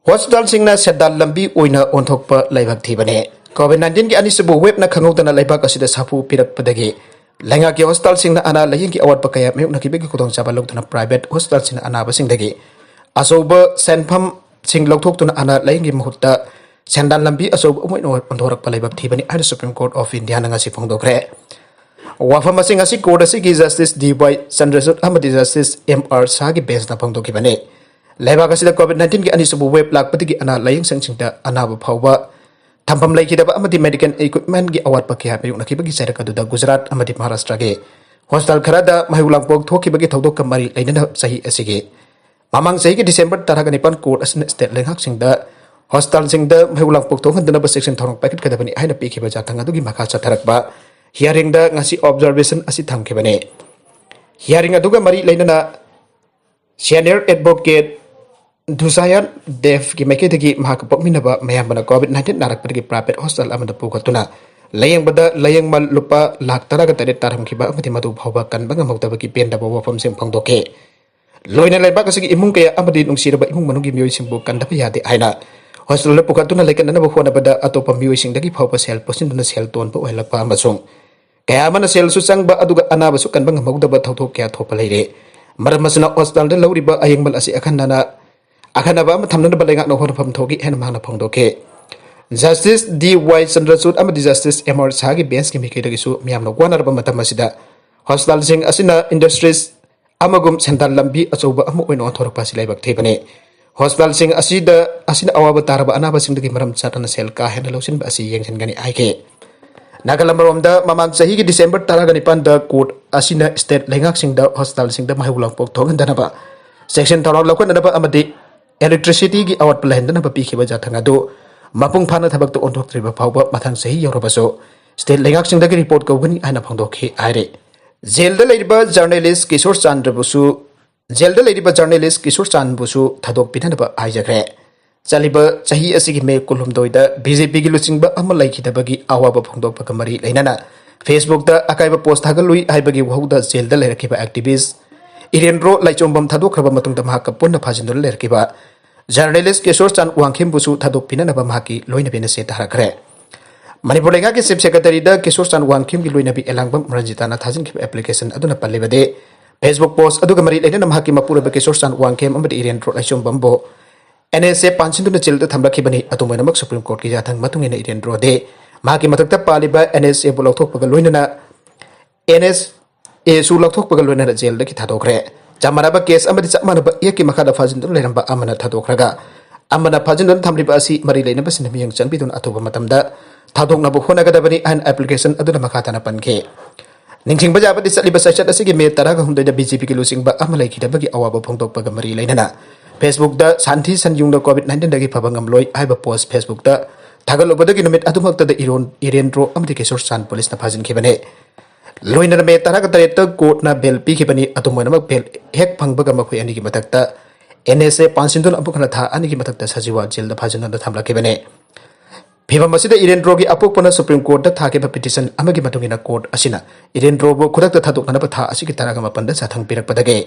ꯍꯣꯁꯄꯤꯇꯥꯜꯁꯤꯡꯅ ꯁꯦꯟꯗꯥꯟ ꯂꯝꯕꯤ ꯑꯣꯏꯅ ꯑꯣꯟꯊꯣꯛꯄ ꯂꯥꯏꯕꯛ ꯊꯤꯕꯅꯤ꯫ COVID nineteen ꯒꯤ ꯑꯅꯤꯁꯨꯕ wave ꯅ ꯈꯪꯍꯧꯗꯅ ꯂꯩꯕꯥꯛ ꯑꯁꯤꯗ ꯁꯥꯐꯨ ꯄꯤꯔꯛꯄꯗꯒꯤ ꯂꯩꯉꯥꯛꯀꯤ ꯍꯣꯁꯄꯤꯇꯥꯜꯁꯤꯡꯅ ꯑꯅꯥ ꯂꯥꯌꯦꯡꯒꯤ ꯑꯋꯥꯠꯄ ꯀꯌꯥ ꯃꯥꯌꯣꯛꯅꯈꯤꯕꯒꯤ ꯈꯨꯗꯣꯡꯆꯥꯕ ꯂꯧꯗꯨꯅ private ꯍꯣꯁꯄꯤꯇꯥꯜꯁꯤꯡꯅ ꯑꯅꯥꯕꯁꯤꯡꯗꯒꯤ ꯑꯆꯧꯕ ꯁꯦꯟꯐꯝꯁꯤꯡ ꯂꯧꯊꯣꯛꯇꯨꯅ ꯑꯅꯥ ꯂꯥꯌꯦꯡꯒꯤ ꯃꯍꯨꯠꯇ ꯁꯦꯟꯗꯥꯟ ꯂꯝꯕꯤ ꯑꯆꯧꯕ ꯑꯃ ꯑꯣꯏꯅ ꯑꯣꯟꯊꯣꯔꯛꯄ ꯂꯥꯏꯕꯛ ꯊꯤꯕꯅꯤ ꯍꯥꯏꯅ Supreme Court of India ꯅ ꯉꯁꯤ ꯐꯣꯡꯗꯣꯛꯈ꯭ꯔꯦ꯫ ꯋꯥꯐꯝ ꯑꯁꯤ ꯉꯁꯤ court ꯑꯁꯤꯒꯤ Justice D Y ꯆꯟꯗ꯭ꯔꯆꯨꯗ ꯑꯃꯗꯤ Justice M R ꯁꯥꯍꯒꯤ bench ꯅ ꯐꯣꯡꯗꯣꯛꯈꯤꯕꯅꯤ꯫ ꯂꯩꯕꯥꯛ ꯑꯁꯤꯗ COVID nineteen ꯒꯤ ꯑꯅꯤꯁꯨꯕ wave ꯂꯥꯛꯄꯗꯒꯤ ꯑꯅꯥ ꯂꯥꯌꯦꯡ ꯁꯪꯁꯤꯡꯗ ꯑꯅꯥꯕ ꯐꯥꯎꯕ ꯊꯝꯐꯝ ꯂꯩꯈꯤꯗꯕ ꯑꯃꯗꯤ medical equipment ꯀꯤ ꯑꯋꯥꯠꯄ ꯀꯌꯥ ꯃꯥꯌꯣꯛꯅꯈꯤꯕꯒꯤ ꯆꯩꯔꯛ ꯑꯗꯨꯗ ꯒꯨꯖꯔꯥꯠ ꯑꯃꯗꯤ ꯃꯍꯥꯔꯥꯁꯇ꯭ꯔꯒꯤ ꯍꯣꯁꯄꯤꯇꯥꯜ ꯈꯔꯗ ꯃꯍꯩ ꯂꯥꯡꯄꯣꯛ ꯊꯣꯛꯈꯤꯕꯒꯤ ꯊꯧꯗꯣꯛꯀ ꯃꯔꯤ ꯂꯩꯅꯅ ꯆꯍꯤ ꯑꯁꯤꯒꯤ ꯃꯃꯥꯡ ꯆꯍꯤꯒꯤ December ꯇꯔꯥꯒ ꯅꯤꯄꯥꯟ court ꯑꯁꯤꯅ state ꯂꯩꯉꯥꯛꯁꯤꯡꯗ ꯍꯣꯁꯄꯤꯇꯥꯜꯁꯤꯡꯗ ꯃꯍꯩ ꯂꯥꯡꯄꯣꯛ ꯊꯣꯛꯍꯟꯗꯅꯕ ꯆꯦꯛꯁꯤꯟ ꯊꯧꯔꯥꯡ ꯄꯥꯏꯈꯠꯀꯗꯕꯅꯤ ꯍꯥꯏꯅ ꯄꯤꯈꯤꯕ ꯌꯥꯊꯪ ꯑꯗꯨꯒꯤ ꯃꯈꯥ ꯆꯠꯊꯔꯛꯄ hearing ꯗ ꯉꯁꯤ observation ꯑꯁꯤ ꯊꯝꯈꯤꯕꯅꯤ꯫ Hearing ꯑꯗꯨꯒ ꯃꯔꯤ ꯂꯩꯅꯅ senior advocate ꯗꯨꯁꯥꯌꯟ ꯗꯦꯕꯀꯤ ꯃꯥꯏꯀꯩꯗꯒꯤ ꯃꯍꯥꯛꯀ ꯄꯣꯛꯃꯤꯟꯅꯕ ꯃꯌꯥꯝꯕꯅ COVID nineteen ꯅꯥꯔꯛꯄꯗꯒꯤ private hospital ꯑꯃꯗ ꯄꯨꯈꯠꯇꯨꯅ ꯂꯥꯌꯦꯡꯕꯗ ꯂꯥꯌꯦꯡꯃꯜ ꯂꯨꯄꯥ ꯂꯥꯈ ꯇꯔꯥꯒ ꯇꯔꯦꯠ ꯇꯥꯔꯝꯈꯤꯕ ꯑꯃꯗꯤ ꯃꯗꯨ ꯐꯥꯎꯕ ꯀꯟꯕ ꯉꯝꯍꯧꯗꯕꯒꯤ ꯄꯦꯟꯗꯕ ꯋꯥꯐꯝꯁꯤꯡ ꯐꯣꯡꯗꯣꯛꯈꯤ꯫ ꯂꯣꯏꯅ ꯂꯩꯕꯥꯛ ꯑꯁꯤꯒꯤ ꯏꯃꯨꯡ ꯀꯌꯥ ꯑꯃꯗꯤ ꯅꯨꯡꯁꯤꯔꯕ ꯏꯃꯨꯡ ꯃꯅꯨꯡꯒꯤ ꯃꯤꯑꯣꯏꯁꯤꯡꯕꯨ ꯀꯟꯗꯕ ꯌꯥꯗꯦ ꯍꯥꯏꯅ ꯍꯣꯁꯄꯤꯇꯥꯜꯗ ꯄꯨꯈꯠꯇꯨꯅ ꯂꯥꯌꯦꯡꯅꯅꯕ ꯍꯣꯠꯅꯕꯗ ꯑꯇꯣꯞꯄ ꯃꯤꯑꯣꯏꯁꯤꯡꯗꯒꯤ ꯐꯥꯎꯕ ꯁꯦꯜ ꯄꯨꯟꯁꯤꯟꯗꯨꯅ ꯁꯦꯜ ꯇꯣꯟꯕ ꯑꯣꯏꯍꯜꯂꯛꯄ ꯑꯃꯁꯨꯡ ꯀꯌꯥ ꯑꯃꯅ ꯁꯦꯜꯁꯨ ꯆꯪꯕ ꯑꯗꯨꯒ ꯑꯅꯥꯕꯁꯨ ꯀꯟꯕ ꯉꯝꯍꯧꯗꯕ ꯊꯧꯗꯣꯛ ꯀꯌꯥ ꯊꯣꯛꯄ ꯂꯩꯔꯦ꯫ ꯃꯔꯝ ꯑꯁꯤꯅ ꯍꯣꯁꯄꯤꯇꯥꯜꯗ ꯂꯧꯔꯤꯕ ꯑꯌꯦꯡꯃꯜ ꯑꯁꯤ ꯑꯈꯟꯅꯅ, ꯑꯈꯟꯅꯕ ꯑꯃ ꯊꯝꯅꯅꯕ ꯂꯩꯉꯥꯛꯅ ꯍꯣꯠꯅꯐꯝ ꯊꯣꯛꯏ ꯍꯥꯏꯅ ꯃꯍꯥꯛꯅ ꯐꯣꯡꯗꯣꯛꯈꯤ꯫ Justice D Y ꯆꯟꯗ꯭ꯔꯆꯨꯗ ꯑꯃꯗꯤ Justice M R ꯁꯥꯍꯒꯤ bench ꯀꯤ ꯃꯥꯏꯀꯩꯗꯒꯤꯁꯨ ꯃꯤꯌꯥꯝꯅ ꯋꯥꯅꯔꯕ ꯃꯇꯝ ꯑꯁꯤꯗ ꯍꯣꯁꯄꯤꯇꯥꯜꯁꯤꯡ ꯑꯁꯤꯅ industries ꯑꯃꯒꯨꯝ ꯁꯦꯟꯗꯥꯟ ꯂꯝꯕꯤ ꯑꯆꯧꯕ ꯑꯃ ꯑꯣꯏꯅ ꯑꯣꯟꯊꯣꯔꯛꯄ ꯑꯁꯤ ꯂꯥꯏꯕꯛ ꯊꯤꯕꯅꯤ꯫ ꯍꯣꯁꯄꯤꯇꯥꯜꯁꯤꯡ ꯑꯁꯤꯗ, ꯑꯁꯤꯅ ꯑꯋꯥꯕ ꯇꯥꯔꯕ ꯑꯅꯥꯕꯁꯤꯡꯗꯒꯤ ꯃꯔꯝ ꯆꯥꯗꯅ ꯁꯦꯜ ꯀꯥ ꯍꯦꯟꯅ ꯂꯧꯁꯤꯟꯕ ꯑꯁꯤ ꯌꯦꯡꯁꯤꯟꯒꯅꯤ ꯍꯥꯏꯈꯤ꯫ ꯅꯥꯒꯜ ꯑꯃꯔꯣꯝꯗ, ꯃꯃꯥꯡ ꯆꯍꯤꯒꯤ December ꯇꯔꯥꯒ ꯅꯤꯄꯥꯟꯗ court ꯑꯁꯤꯅ state ꯂꯩꯉꯥꯛꯁꯤꯡꯗ ꯍꯣꯁꯄꯤꯇꯥꯜꯁꯤꯡꯗ ꯃꯍꯩ ꯂꯥꯡꯄꯣꯛ ꯊꯣꯛꯍꯟꯗꯅꯕ, ꯆꯦꯛꯁꯤꯟ ꯊꯧꯔꯥꯡ ꯂꯧꯈꯠꯅꯅꯕ ꯑꯃꯗꯤ electricity ꯒꯤ ꯑꯋꯥꯠꯄ ꯂꯩꯍꯟꯗꯅꯕ ꯄꯤꯈꯤꯕ ꯌꯥꯊꯪ ꯑꯗꯨ ꯃꯄꯨꯡ ꯐꯥꯅ ꯊꯕꯛꯇ ꯑꯣꯟꯊꯣꯛꯇ꯭ꯔꯤꯕ ꯐꯥꯎꯕ ꯃꯊꯪ ꯆꯍꯤ ꯌꯧꯔꯕꯁꯨ state ꯂꯩꯉꯥꯛꯁꯤꯡꯗꯒꯤ report ꯀꯧꯒꯅꯤ ꯍꯥꯏꯅ ꯐꯣꯡꯗꯣꯛꯈꯤ ꯍꯥꯏꯔꯤ꯫ ꯖꯦꯜꯗ ꯂꯩꯔꯤꯕ journalist ꯀꯤꯁꯣꯔ ꯆꯥꯟꯗ꯭ꯔꯕꯨꯁꯨ, ꯖꯦꯜꯗ ꯂꯩꯔꯤꯕ journalist ꯀꯤꯁꯣꯔ ꯆꯥꯟꯕꯨꯁꯨ ꯊꯥꯗꯣꯛꯄꯤꯅꯅꯕ ꯍꯥꯏꯖꯈ꯭ꯔꯦ꯫ ꯆꯠꯂꯤꯕ ꯆꯍꯤ ꯑꯁꯤꯒꯤ ꯃꯦ ꯀꯨꯟꯍꯨꯝꯗꯣꯏꯗ BJPꯒꯤ ꯂꯨꯆꯤꯡꯕ ꯑꯃ ꯂꯩꯈꯤꯗꯕꯒꯤ ꯑꯋꯥꯕ ꯐꯣꯡꯗꯣꯛꯄꯒ ꯃꯔꯤ ꯂꯩꯅꯅ Facebookꯇ ꯑꯀꯥꯏꯕ post ꯊꯥꯒꯠꯂꯨꯏ ꯍꯥꯏꯕꯒꯤ ꯋꯥꯍꯧꯗ ꯖꯦꯜꯗ ꯂꯩꯔꯛꯈꯤꯕ activist ꯏꯔꯦꯟꯗ꯭ꯔꯣ ꯂꯥꯏꯆꯣꯝꯕꯝ ꯊꯥꯗꯣꯛꯈ꯭ꯔꯕ ꯃꯇꯨꯡꯗ ꯃꯍꯥꯛꯀ ꯄꯨꯟꯅ ꯐꯥꯖꯤꯟꯗꯨꯅ ꯂꯩꯔꯛꯈꯤꯕ journalist ꯀꯤꯁꯣꯔ ꯆꯥꯟ ꯋꯥꯡꯈꯦꯝꯕꯨꯁꯨ ꯊꯥꯗꯣꯛꯄꯤꯅꯅꯕ ꯃꯍꯥꯛꯀꯤ ꯂꯣꯏꯅꯕꯤꯅ ꯆꯦ ꯊꯥꯔꯛꯈ꯭ꯔꯦ꯫ ꯃꯅꯤꯄꯨꯔ ꯂꯩꯉꯥꯛꯀꯤ Chief Secretaryꯗ ꯀꯤꯁꯣꯔ ꯆꯥꯟ ꯋꯥꯡꯈꯦꯝꯒꯤ ꯂꯣꯏꯅꯕꯤ ꯑꯦꯂꯥꯡꯕꯝ ꯔꯟꯖꯤꯇꯥꯅ ꯊꯥꯖꯤꯟꯈꯤꯕ application ꯑꯗꯨꯅ ꯄꯜꯂꯤꯕꯗꯤ, Facebook post ꯑꯗꯨꯒ ꯃꯔꯤ ꯂꯩꯅꯅ ꯃꯍꯥꯛꯀꯤ ꯃꯄꯨꯔꯣꯏꯕ ꯀꯤꯁꯣꯔ ꯆꯥꯟ ꯋꯥꯡꯈꯦꯝ ꯑꯃꯗꯤ ꯏꯔꯦꯟꯗ꯭ꯔꯣ ꯂꯥꯏꯆꯣꯝꯕꯝꯕꯨ NSA ꯄꯥꯟꯁꯤꯟꯗꯨꯅ ꯖꯦꯜꯗ ꯊꯝꯂꯛꯈꯤꯕꯅꯤ꯫ ꯑꯗꯨꯝ ꯑꯣꯏꯅꯃꯛ Supreme Courtꯀꯤ ꯌꯥꯊꯪ ꯃꯇꯨꯡ ꯏꯟꯅ ꯏꯔꯦꯟꯗ꯭ꯔꯣꯗꯤ ꯃꯍꯥꯛꯀꯤ ꯃꯊꯛꯇ ꯄꯥꯜꯂꯤꯕ NSAꯕꯨ ꯂꯧꯊꯣꯛꯄꯒ ꯂꯣꯏꯅꯅ NSAꯁꯨ ꯂꯧꯊꯣꯛꯄꯒ ꯂꯣꯏꯅꯅ ꯖꯦꯜꯗꯒꯤ ꯊꯥꯗꯣꯛꯈ꯭ꯔꯦ꯫ ꯆꯞ ꯃꯥꯟꯅꯕ case ꯑꯃꯗꯤ ꯆꯞ ꯃꯥꯟꯅꯕ act ꯀꯤ ꯃꯈꯥꯗ ꯐꯥꯖꯤꯟꯗꯨꯅ ꯂꯩꯔꯝꯕ ꯑꯃꯅ ꯊꯥꯗꯣꯛꯈ꯭ꯔꯒ ꯑꯃꯅ ꯐꯥꯖꯤꯟꯗꯨꯅ ꯊꯝꯂꯤꯕ ꯑꯁꯤ ꯃꯔꯤ ꯂꯩꯅꯕꯁꯤꯡꯅ ꯃꯤꯠꯌꯦꯡ ꯆꯪꯕꯤꯗꯨꯅ ꯑꯊꯨꯕ ꯃꯇꯝꯗ ꯊꯥꯗꯣꯛꯅꯕ ꯍꯣꯠꯅꯒꯗꯕꯅꯤ ꯍꯥꯏꯅ application ꯑꯗꯨꯅ ꯃꯈꯥ ꯇꯥꯅ ꯄꯟꯈꯤ꯫ ꯅꯤꯡꯁꯤꯡꯕ ꯌꯥꯕꯗꯤ, ꯆꯠꯂꯤꯕ ꯆꯩꯆꯠ ꯑꯁꯤꯒꯤ ꯃꯦ ꯇꯔꯥꯒ ꯍꯨꯝꯗꯣꯏꯗ BJPꯒꯤ ꯂꯨꯆꯤꯡꯕ ꯑꯃ ꯂꯩꯈꯤꯗꯕꯒꯤ ꯑꯋꯥꯕ ꯐꯣꯡꯗꯣꯛꯄꯒ ꯃꯔꯤ ꯂꯩꯅꯅ Facebookꯇ ꯁꯥꯟꯊꯤ ꯁꯟꯌꯨꯡꯅ COVID nineteenꯗꯒꯤ ꯐꯕ ꯉꯝꯂꯣꯏ ꯍꯥꯏꯕ post Facebookꯇ ꯊꯥꯒꯠꯂꯨꯕꯗꯒꯤ ꯅꯨꯃꯤꯠ ꯑꯗꯨꯃꯛꯇꯗ ꯏꯔꯣꯟ-, ꯏꯔꯦꯟꯗ꯭ꯔꯣ ꯑꯃꯗꯤ ꯀꯤꯁꯣꯔ ꯆꯥꯟ ꯄꯨꯂꯤꯁꯅ ꯐꯥꯖꯤꯟꯈꯤꯕꯅꯤ꯫ ꯂꯣꯏꯅꯅ ꯃꯦ ꯇꯔꯥꯒ ꯇꯔꯦꯠꯇ courtꯅ bail ꯄꯤꯈꯤꯕꯅꯤ꯫ ꯑꯗꯨꯝ ꯑꯣꯏꯅꯃꯛ bail ꯍꯦꯛ ꯐꯪꯕꯒ ꯃꯈꯣꯏ ꯑꯅꯤꯒꯤ ꯃꯊꯛꯇ NSA ꯄꯥꯟꯁꯤꯟꯗꯨꯅ ꯑꯃꯨꯛ ꯍꯟꯅ ꯊꯥ ꯑꯅꯤꯒꯤ ꯃꯊꯛꯇ ꯁꯖꯤꯋꯥ ꯖꯦꯜꯗ ꯐꯥꯖꯤꯟꯗꯨꯅ ꯊꯝꯂꯛꯈꯤꯕꯅꯤ꯫ ꯐꯤꯚꯝ ꯑꯁꯤꯗ ꯏꯔꯦꯟꯗ꯭ꯔꯣꯒꯤ ꯑꯄꯣꯛꯄꯅ Supreme Courtꯇ ꯊꯥꯈꯤꯕ petition ꯑꯃꯒꯤ ꯃꯇꯨꯡ ꯏꯟꯅ court ꯑꯁꯤꯅ ꯏꯔꯦꯟꯗ꯭ꯔꯣꯕꯨ ꯈꯨꯗꯛꯇ ꯊꯥꯗꯣꯛꯅꯅꯕ ꯊꯥ ꯑꯁꯤꯒꯤ ꯇꯔꯥꯒ ꯃꯥꯄꯟꯗ ꯆꯥꯊꯪ ꯄꯤꯔꯛꯄꯗꯒꯤ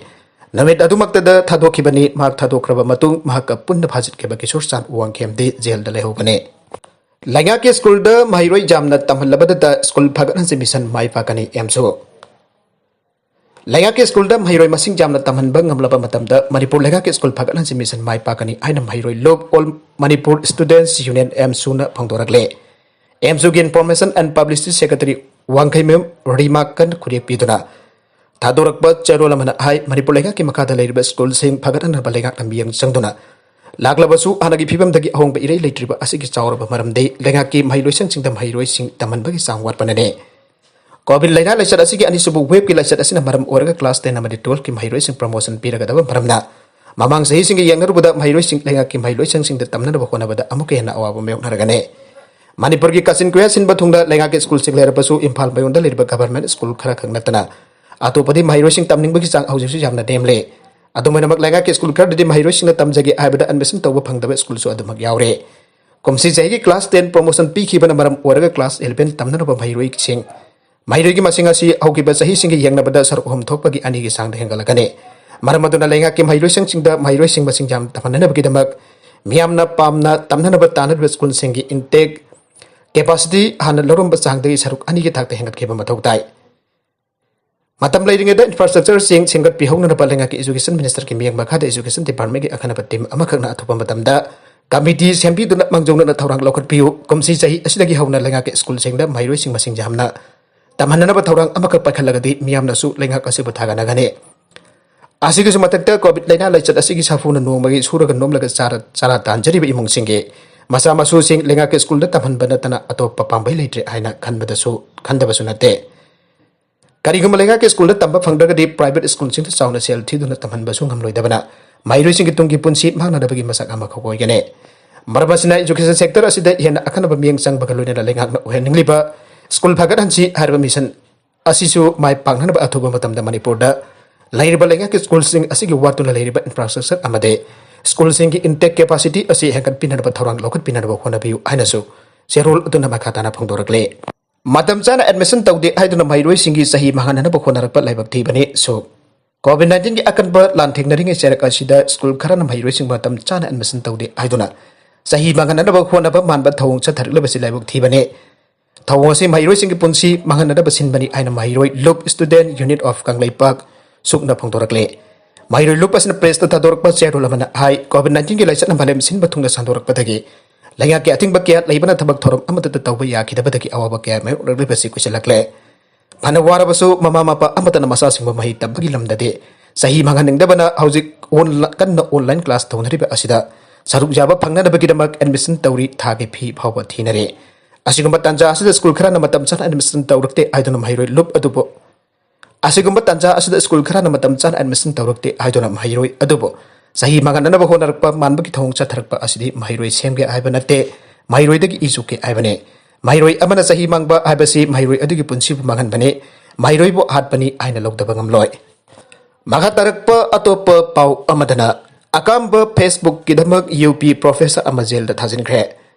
ꯅꯨꯃꯤꯠ ꯑꯗꯨꯃꯛꯇꯗ ꯊꯥꯗꯣꯛꯈꯤꯕꯅꯤ꯫ ꯃꯍꯥꯛ ꯊꯥꯗꯣꯛꯈ꯭ꯔꯕ ꯃꯇꯨꯡ ꯃꯍꯥꯛꯀ ꯄꯨꯟꯅ ꯐꯥꯖꯤꯟꯈꯤꯕ ꯀꯤꯁꯣꯔ ꯆꯥꯟ ꯋꯥꯡꯈꯦꯝꯗꯤ ꯖꯦꯜꯗ ꯂꯩꯍꯧꯕꯅꯤ꯫ ꯂꯩꯉꯥꯛꯀꯤ ꯁ꯭ꯀꯨꯜꯗ ꯃꯍꯩꯔꯣꯏ ꯌꯥꯝꯅ ꯇꯝꯍꯜꯂꯕꯗꯇ ꯁ꯭ꯀꯨꯜ ꯐꯒꯠꯍꯟꯁꯤ mission ꯃꯥꯏ ꯄꯥꯛꯀꯅꯤ, ꯑꯦꯝꯁꯨ꯫ ꯂꯩꯉꯥꯛꯀꯤ ꯁ꯭ꯀꯨꯜꯗ ꯃꯍꯩꯔꯣꯏ ꯃꯁꯤꯡ ꯌꯥꯝꯅ ꯇꯝꯍꯟꯕ ꯉꯝꯂꯕ ꯃꯇꯝꯗ ꯃꯅꯤꯄꯨꯔ ꯂꯩꯉꯥꯛꯀꯤ ꯁ꯭ꯀꯨꯜ ꯐꯒꯠꯍꯟꯁꯤ mission ꯃꯥꯏ ꯄꯥꯛꯀꯅꯤ ꯍꯥꯏꯅ ꯃꯍꯩꯔꯣꯏ ꯂꯨꯞ All Manipur Students Union, ꯑꯦꯝꯁꯨꯅ ꯐꯣꯡꯗꯣꯔꯛꯂꯦ꯫ ꯑꯦꯝꯁꯨꯒꯤ Information and Publicity Secretary ꯋꯥꯡꯈꯩꯃꯌꯨꯝ ꯔꯤꯃꯥꯀꯟ ꯈꯨꯔꯦꯞꯄꯤꯗꯨꯅ ꯊꯥꯗꯣꯔꯛꯄ ꯆꯦꯔꯣꯜ ꯑꯃꯅ ꯍꯥꯏ, ꯃꯅꯤꯄꯨꯔ ꯂꯩꯉꯥꯛꯀꯤ ꯃꯈꯥꯗ ꯂꯩꯔꯤꯕ ꯁ꯭ꯀꯨꯜꯁꯤꯡ ꯐꯒꯠꯍꯟꯅꯕ ꯂꯩꯉꯥꯛꯅ ꯃꯤꯠꯌꯦꯡ ꯆꯪꯗꯨꯅ ꯂꯥꯛꯂꯕꯁꯨ ꯍꯥꯟꯅꯒꯤ ꯐꯤꯕꯝꯗꯒꯤ ꯑꯍꯣꯡꯕ ꯏꯔꯩ ꯂꯩꯇ꯭ꯔꯤꯕ ꯑꯁꯤꯒꯤ ꯆꯥꯎꯔꯕ ꯃꯔꯝꯗꯤ ꯂꯩꯉꯥꯛꯀꯤ ꯃꯍꯩꯂꯣꯏꯁꯪꯁꯤꯡꯗ ꯃꯍꯩꯔꯣꯏꯁꯤꯡ ꯇꯝꯍꯟꯕꯒꯤ ꯆꯥꯡ ꯋꯥꯠꯄꯅꯅꯤ꯫ COVID ꯂꯥꯏꯅꯥ ꯂꯥꯏꯆꯠ ꯑꯁꯤꯒꯤ ꯑꯅꯤꯁꯨꯕ waveꯀꯤ ꯂꯥꯏꯆꯠ ꯑꯁꯤꯅ ꯃꯔꯝ ꯑꯣꯏꯔꯒ class ten ꯑꯃꯗꯤ twelveꯀꯤ ꯃꯍꯩꯔꯣꯏꯁꯤꯡ promotion ꯄꯤꯔꯒꯗꯕ ꯃꯔꯝꯅ ꯃꯃꯥꯡ ꯆꯍꯤꯁꯤꯡꯒ ꯌꯦꯡꯅꯔꯨꯕꯗ ꯃꯍꯩꯔꯣꯏꯁꯤꯡ ꯂꯩꯉꯥꯛꯀꯤ ꯃꯍꯩꯂꯣꯏꯁꯪꯁꯤꯡꯗ ꯇꯝꯅꯅꯕ ꯍꯣꯠꯅꯕꯗ ꯑꯃꯨꯛꯀ ꯍꯦꯟꯅ ꯑꯋꯥꯕ ꯃꯥꯌꯣꯛꯅꯔꯒꯅꯤ꯫ ꯃꯅꯤꯄꯨꯔꯒꯤ ꯀꯥꯆꯤꯟ ꯀꯣꯌꯥ ꯁꯤꯟꯕ ꯊꯨꯡꯅ ꯂꯩꯉꯥꯛꯀꯤ ꯁ꯭ꯀꯨꯜꯁꯤꯡ ꯂꯩꯔꯕꯁꯨ ꯏꯝꯐꯥꯜ ꯃꯌꯣꯟꯗ ꯂꯩꯔꯤꯕ ꯒꯚꯔꯟꯃꯦꯟꯠ ꯁ꯭ꯀꯨꯜ ꯈꯔ ꯈꯛ ꯅꯠꯇꯅ ꯑꯇꯣꯞꯄꯗꯤ ꯃꯍꯩꯔꯣꯏꯁꯤꯡ ꯇꯝꯅꯤꯡꯕꯒꯤ ꯆꯥꯡ ꯍꯧꯖꯤꯛꯁꯨ ꯌꯥꯝꯅ ꯅꯦꯝꯂꯦ꯫ ꯑꯗꯨꯝ ꯑꯣꯏꯅꯃꯛ ꯂꯩꯉꯥꯛꯀꯤ ꯁ꯭ꯀꯨꯜ ꯈꯔꯗꯗꯤ ꯃꯍꯩꯔꯣꯏꯁꯤꯡꯅ ꯇꯝꯖꯒꯦ ꯍꯥꯏꯕꯗ ꯑꯦꯗꯃꯤꯁꯟ ꯇꯧꯕ ꯐꯪꯗꯕ ꯁ꯭ꯀꯨꯜꯁꯨ ꯑꯗꯨꯃꯛ ꯌꯥꯎꯔꯦ꯫ ꯀꯨꯝꯁꯤ ꯆꯍꯤꯒꯤ class ten promotion ꯄꯤꯈꯤꯕꯅ ꯃꯔꯝ ꯑꯣꯏꯔꯒ class eleven ꯇꯝꯅꯅꯕ ꯃꯍꯩꯔꯣꯏꯁꯤꯡ ꯃꯍꯩꯔꯣꯏꯒꯤ ꯃꯁꯤꯡ ꯑꯁꯤ ꯍꯧꯈꯤꯕ ꯆꯍꯤꯁꯤꯡꯒ ꯌꯦꯡꯅꯕꯗ ꯁꯔꯨꯛ ꯑꯍꯨꯝ ꯊꯣꯛꯄꯒꯤ ꯑꯅꯤꯒꯤ ꯆꯥꯡꯗ ꯍꯦꯟꯒꯠꯂꯛꯀꯅꯤ꯫ ꯃꯔꯝ ꯑꯗꯨꯅ ꯂꯩꯉꯥꯛꯀꯤ ꯃꯍꯩꯔꯣꯏꯁꯪꯁꯤꯡꯗ ꯃꯍꯩꯔꯣꯏꯁꯤꯡ ꯃꯁꯤꯡ ꯌꯥꯝ ꯇꯝꯍꯟꯅꯕꯒꯤꯗꯃꯛ ꯃꯤꯌꯥꯝꯅ ꯄꯥꯝꯅ ꯇꯝꯅꯅꯕ ꯇꯥꯟꯅꯔꯤꯕ ꯁ꯭ꯀꯨꯜꯁꯤꯡꯒꯤ intake capacity ꯍꯥꯟꯅ ꯂꯧꯔꯝꯕ ꯆꯥꯡꯗꯒꯤ ꯁꯔꯨꯛ ꯑꯅꯤꯒꯤ ꯊꯥꯛꯇ ꯍꯦꯟꯒꯠꯈꯤꯕ ꯃꯊꯧ ꯇꯥꯏ꯫ ꯃꯇꯝ ꯂꯩꯔꯤꯉꯩꯗ infrastructureꯁꯤꯡ ꯁꯦꯝꯒꯠꯄꯤꯍꯧꯅꯅꯕ ꯂꯩꯉꯥꯛꯀꯤ education ministerꯒꯤ ꯃꯤꯠꯌꯦꯡ ꯃꯈꯥꯗ education departmentꯀꯤ ꯑꯈꯟꯅꯕ team ꯑꯃꯈꯛꯅ ꯑꯊꯨꯕ ꯃꯇꯝꯗ committee ꯁꯦꯝꯕꯤꯗꯨꯅ ꯃꯥꯡꯖꯧꯅꯅ ꯊꯧꯔꯥꯡ ꯂꯧꯈꯠꯄꯤꯌꯨ꯫ ꯀꯨꯝꯁꯤ ꯆꯍꯤ ꯑꯁꯤꯗꯒꯤ ꯍꯧꯅ ꯂꯩꯉꯥꯛꯀꯤ ꯁ꯭ꯀꯨꯜꯁꯤꯡꯗ ꯃꯍꯩꯔꯣꯏꯁꯤꯡ ꯃꯁꯤꯡ ꯌꯥꯝꯅ ꯇꯝꯍꯟꯅꯅꯕ ꯊꯧꯔꯥꯡ ꯑꯃꯈꯛ ꯄꯥꯏꯈꯠꯂꯒꯗꯤ ꯃꯤꯌꯥꯝꯅꯁꯨ ꯂꯩꯉꯥꯛ ꯑꯁꯤꯕꯨ ꯊꯥꯒꯠꯅꯒꯅꯤ꯫ ꯑꯁꯤꯒꯤꯁꯨ ꯃꯊꯛꯇ COVID ꯂꯥꯏꯅꯥ ꯂꯥꯏꯆꯠ ꯑꯁꯤꯒꯤ ꯁꯥꯐꯨꯅ ꯅꯣꯡꯃꯒꯤ ꯁꯨꯔꯒ ꯅꯣꯝꯂꯒ ꯆꯥꯔ, ꯆꯔꯥ ꯇꯥꯟꯖꯔꯤꯕ ꯏꯃꯨꯡꯁꯤꯡꯒꯤ ꯃꯆꯥ ꯃꯁꯨꯁꯤꯡ ꯂꯩꯉꯥꯛꯀꯤ ꯁ꯭ꯀꯨꯜꯗ ꯇꯝꯍꯟꯕ ꯅꯠꯇꯅ ꯑꯇꯣꯞꯄ ꯄꯥꯝꯕꯩ ꯂꯩꯇ꯭ꯔꯦ ꯍꯥꯏꯅ ꯈꯟꯕꯗꯁꯨ, ꯈꯟꯗꯕꯁꯨ ꯅꯠꯇꯦ꯫ ꯀꯔꯤꯒꯨꯝꯕ ꯂꯩꯉꯥꯛꯀꯤ ꯁ꯭ꯀꯨꯜꯗ ꯇꯝꯕ ꯐꯪꯗ꯭ꯔꯒꯗꯤ private ꯁ꯭ꯀꯨꯜꯁꯤꯡꯗ ꯆꯥꯎꯅ ꯁꯦꯜ ꯊꯤꯗꯨꯅ ꯇꯝꯍꯟꯕꯁꯨ ꯉꯝꯂꯣꯏꯗꯕꯅ ꯃꯍꯩꯔꯣꯏꯁꯤꯡꯒꯤ ꯇꯨꯡꯒꯤ ꯄꯨꯟꯁꯤ ꯃꯥꯡꯅꯅꯕꯒꯤ ꯃꯁꯛ ꯑꯃꯈꯛ ꯑꯣꯏꯒꯅꯤ꯫ ꯃꯔꯝ ꯑꯁꯤꯅ education sector ꯑꯁꯤꯗ ꯍꯦꯟꯅ ꯑꯈꯟꯅꯕ ꯃꯤꯠꯌꯦꯡ ꯆꯪꯕꯒ ꯂꯣꯏꯅꯅ ꯂꯩꯉꯥꯛꯅ ꯑꯣꯏꯍꯟꯅꯤꯡꯂꯤꯕ ꯁ꯭ꯀꯨꯜ ꯐꯒꯠꯍꯟꯁꯤ ꯍꯥꯏꯔꯤꯕ mission ꯑꯁꯤꯁꯨ ꯃꯥꯏ ꯄꯥꯛꯅꯅꯕ ꯑꯊꯨꯕ ꯃꯇꯝꯗ ꯃꯅꯤꯄꯨꯔꯗ ꯂꯩꯔꯤꯕ ꯂꯩꯉꯥꯛꯀꯤ ꯁ꯭ꯀꯨꯜꯁꯤꯡ ꯑꯁꯤꯒꯤ ꯋꯥꯠꯇꯨꯅ ꯂꯩꯔꯤꯕ infrastructure ꯑꯃꯗꯤ ꯁ꯭ꯀꯨꯜꯁꯤꯡꯒꯤ intake capacity ꯑꯁꯤ ꯍꯦꯟꯒꯠꯄꯤꯅꯅꯕ ꯊꯧꯔꯥꯡ ꯂꯧꯈꯠꯄꯤꯅꯅꯕ ꯍꯣꯠꯅꯕꯤꯌꯨ ꯍꯥꯏꯅꯁꯨ ꯆꯦꯔꯣꯜ ꯑꯗꯨꯅ ꯃꯈꯥ ꯇꯥꯅ ꯐꯣꯡꯗꯣꯔꯛꯂꯤ꯫ ꯃꯇꯝ ꯆꯥꯅ admission ꯇꯧꯗꯦ ꯍꯥꯏꯗꯨꯅ ꯃꯍꯩꯔꯣꯏꯁꯤꯡꯒꯤ ꯆꯍꯤ ꯃꯥꯡꯍꯟꯅꯅꯕ ꯍꯣꯠꯅꯔꯛꯄ ꯂꯥꯏꯕꯛ ꯊꯤꯕꯅꯤ꯫ ꯁꯨꯛ COVID nineteenꯒꯤ ꯑꯀꯟꯕ ꯂꯥꯟꯊꯦꯡꯅꯔꯤꯉꯩ ꯆꯩꯔꯛ ꯑꯁꯤꯗ ꯁ꯭ꯀꯨꯜ ꯈꯔꯅ ꯃꯍꯩꯔꯣꯏꯁꯤꯡ ꯃꯇꯝ ꯆꯥꯅ admission ꯇꯧꯗꯦ ꯍꯥꯏꯗꯨꯅ ꯆꯍꯤ ꯃꯥꯡꯍꯟꯅꯅꯕ ꯍꯣꯠꯅꯕ ꯃꯥꯟꯕ ꯊꯧꯑꯣꯡ ꯆꯠꯊꯔꯛꯂꯤꯕꯁꯤ ꯂꯥꯏꯕꯛ ꯊꯤꯕꯅꯤ꯫ ꯊꯧꯑꯣꯡ ꯑꯁꯤ ꯃꯍꯩꯔꯣꯏꯁꯤꯡꯒꯤ ꯄꯨꯟꯁꯤ ꯃꯥꯡꯍꯟꯅꯅꯕ ꯁꯤꯟꯕꯅꯤ ꯍꯥꯏꯅ ꯃꯍꯩꯔꯣꯏ ꯂꯨꯞ Student Unit of ꯀꯪꯂꯩꯄꯥꯛ ꯁꯨꯛꯅ ꯐꯣꯡꯗꯣꯔꯛꯂꯤ꯫ ꯃꯍꯩꯔꯣꯏ ꯂꯨꯞ ꯑꯁꯤꯅ pressꯇ ꯊꯥꯗꯣꯔꯛꯄ ꯆꯦꯔꯣꯜ ꯑꯃꯅ ꯍꯥꯏ, COVID nineteenꯒꯤ ꯂꯥꯏꯆꯠꯅ ꯃꯥꯂꯦꯝ ꯁꯤꯟꯕ ꯊꯨꯡꯅ ꯁꯟꯗꯣꯔꯛꯄꯗꯒꯤ ꯂꯩꯉꯥꯛꯀꯤ ꯑꯊꯤꯡꯕ ꯀꯌꯥ ꯂꯩꯕꯅ ꯊꯕꯛ ꯊꯧꯔꯝ ꯑꯃꯠꯇ ꯇꯧꯕ ꯌꯥꯈꯤꯗꯕꯗꯒꯤ ꯑꯋꯥꯕ ꯀꯌꯥ ꯃꯥꯌꯣꯛꯅꯔꯛꯂꯤꯕꯁꯤ ꯀꯨꯏꯁꯤꯜꯂꯛꯂꯦ꯫ ꯐꯅ ꯋꯥꯔꯕꯁꯨ ꯃꯃꯥ ꯃꯄꯥ ꯑꯃꯠꯇꯅ ꯃꯆꯥꯁꯤꯡꯕꯨ ꯃꯍꯩ ꯇꯝꯕꯒꯤ ꯂꯝꯗꯗꯤ ꯆꯍꯤ ꯃꯥꯡꯍꯟꯅꯤꯡꯗꯕꯅ ꯍꯧꯖꯤꯛ ꯑꯣꯟꯂ-, ꯀꯟꯅ online class ꯇꯧꯅꯔꯤꯕ ꯑꯁꯤꯗ ꯁꯔꯨꯛ ꯌꯥꯕ ꯐꯪꯅꯅꯕꯒꯤꯗꯃꯛ admission ꯇꯧꯔꯤ, ꯊꯥꯒꯤ fee ꯐꯥꯎꯕ ꯊꯤꯅꯔꯤ꯫ ꯑꯁꯤꯒꯨꯝꯕ ꯇꯥꯟꯖꯥ ꯑꯁꯤꯗ ꯁ꯭ꯀꯨꯜ ꯈꯔꯅ ꯃꯇꯝ ꯆꯥꯅ admission ꯇꯧꯔꯛꯇꯦ ꯍꯥꯏꯗꯨꯅ ꯃꯍꯩꯔꯣꯏ ꯂꯨꯞ ꯑꯗꯨꯕꯨ ꯑꯁꯤꯒꯨꯝꯕ ꯇꯥꯟꯖꯥ ꯑꯁꯤꯗ ꯁ꯭ꯀꯨꯜ ꯈꯔꯅ ꯃꯇꯝ ꯆꯥꯅ admission ꯇꯧꯔꯛꯇꯦ ꯍꯥꯏꯗꯨꯅ ꯃꯍꯩꯔꯣꯏ ꯑꯗꯨꯕꯨ ꯆꯍꯤ ꯃꯥꯡꯍꯟꯅꯅꯕ ꯍꯣꯠꯅꯔꯛꯄ ꯃꯥꯟꯕꯒꯤ ꯊꯧꯑꯣꯡ ꯆꯠꯊꯔꯛꯄ ꯑꯁꯤꯗꯤ ꯃꯍꯩꯔꯣꯏ ꯁꯦꯝꯒꯦ ꯍꯥꯏꯕ ꯅꯠꯇꯦ, ꯃꯍꯩꯔꯣꯏꯗꯒꯤ ꯏ ꯆꯨꯞꯀꯦ ꯍꯥꯏꯕꯅꯤ꯫ ꯃꯍꯩꯔꯣꯏ ꯑꯃꯅ ꯆꯍꯤ ꯃꯥꯡꯕ ꯍꯥꯏꯕꯁꯤ ꯃꯍꯩꯔꯣꯏ ꯑꯗꯨꯒꯤ ꯄꯨꯟꯁꯤꯕꯨ ꯃꯥꯡꯍꯟꯕꯅꯤ꯫ ꯃꯍꯩꯔꯣꯏꯕꯨ ꯍꯥꯠꯄꯅꯤ ꯍꯥꯏꯅ ꯂꯧꯗꯕ ꯉꯝꯂꯣꯏ꯫ ꯃꯈꯥ ꯇꯥꯔꯛꯄ ꯑꯇꯣꯞꯄ ꯄꯥꯎ ꯑꯃꯗꯅ, ꯑꯀꯥꯝꯕ Facebookꯀꯤꯗꯃꯛ ꯌꯨ ꯄꯤ professor ꯑꯃ ꯖꯦꯜꯗ ꯊꯥꯖꯤꯟꯈ꯭ꯔꯦ꯫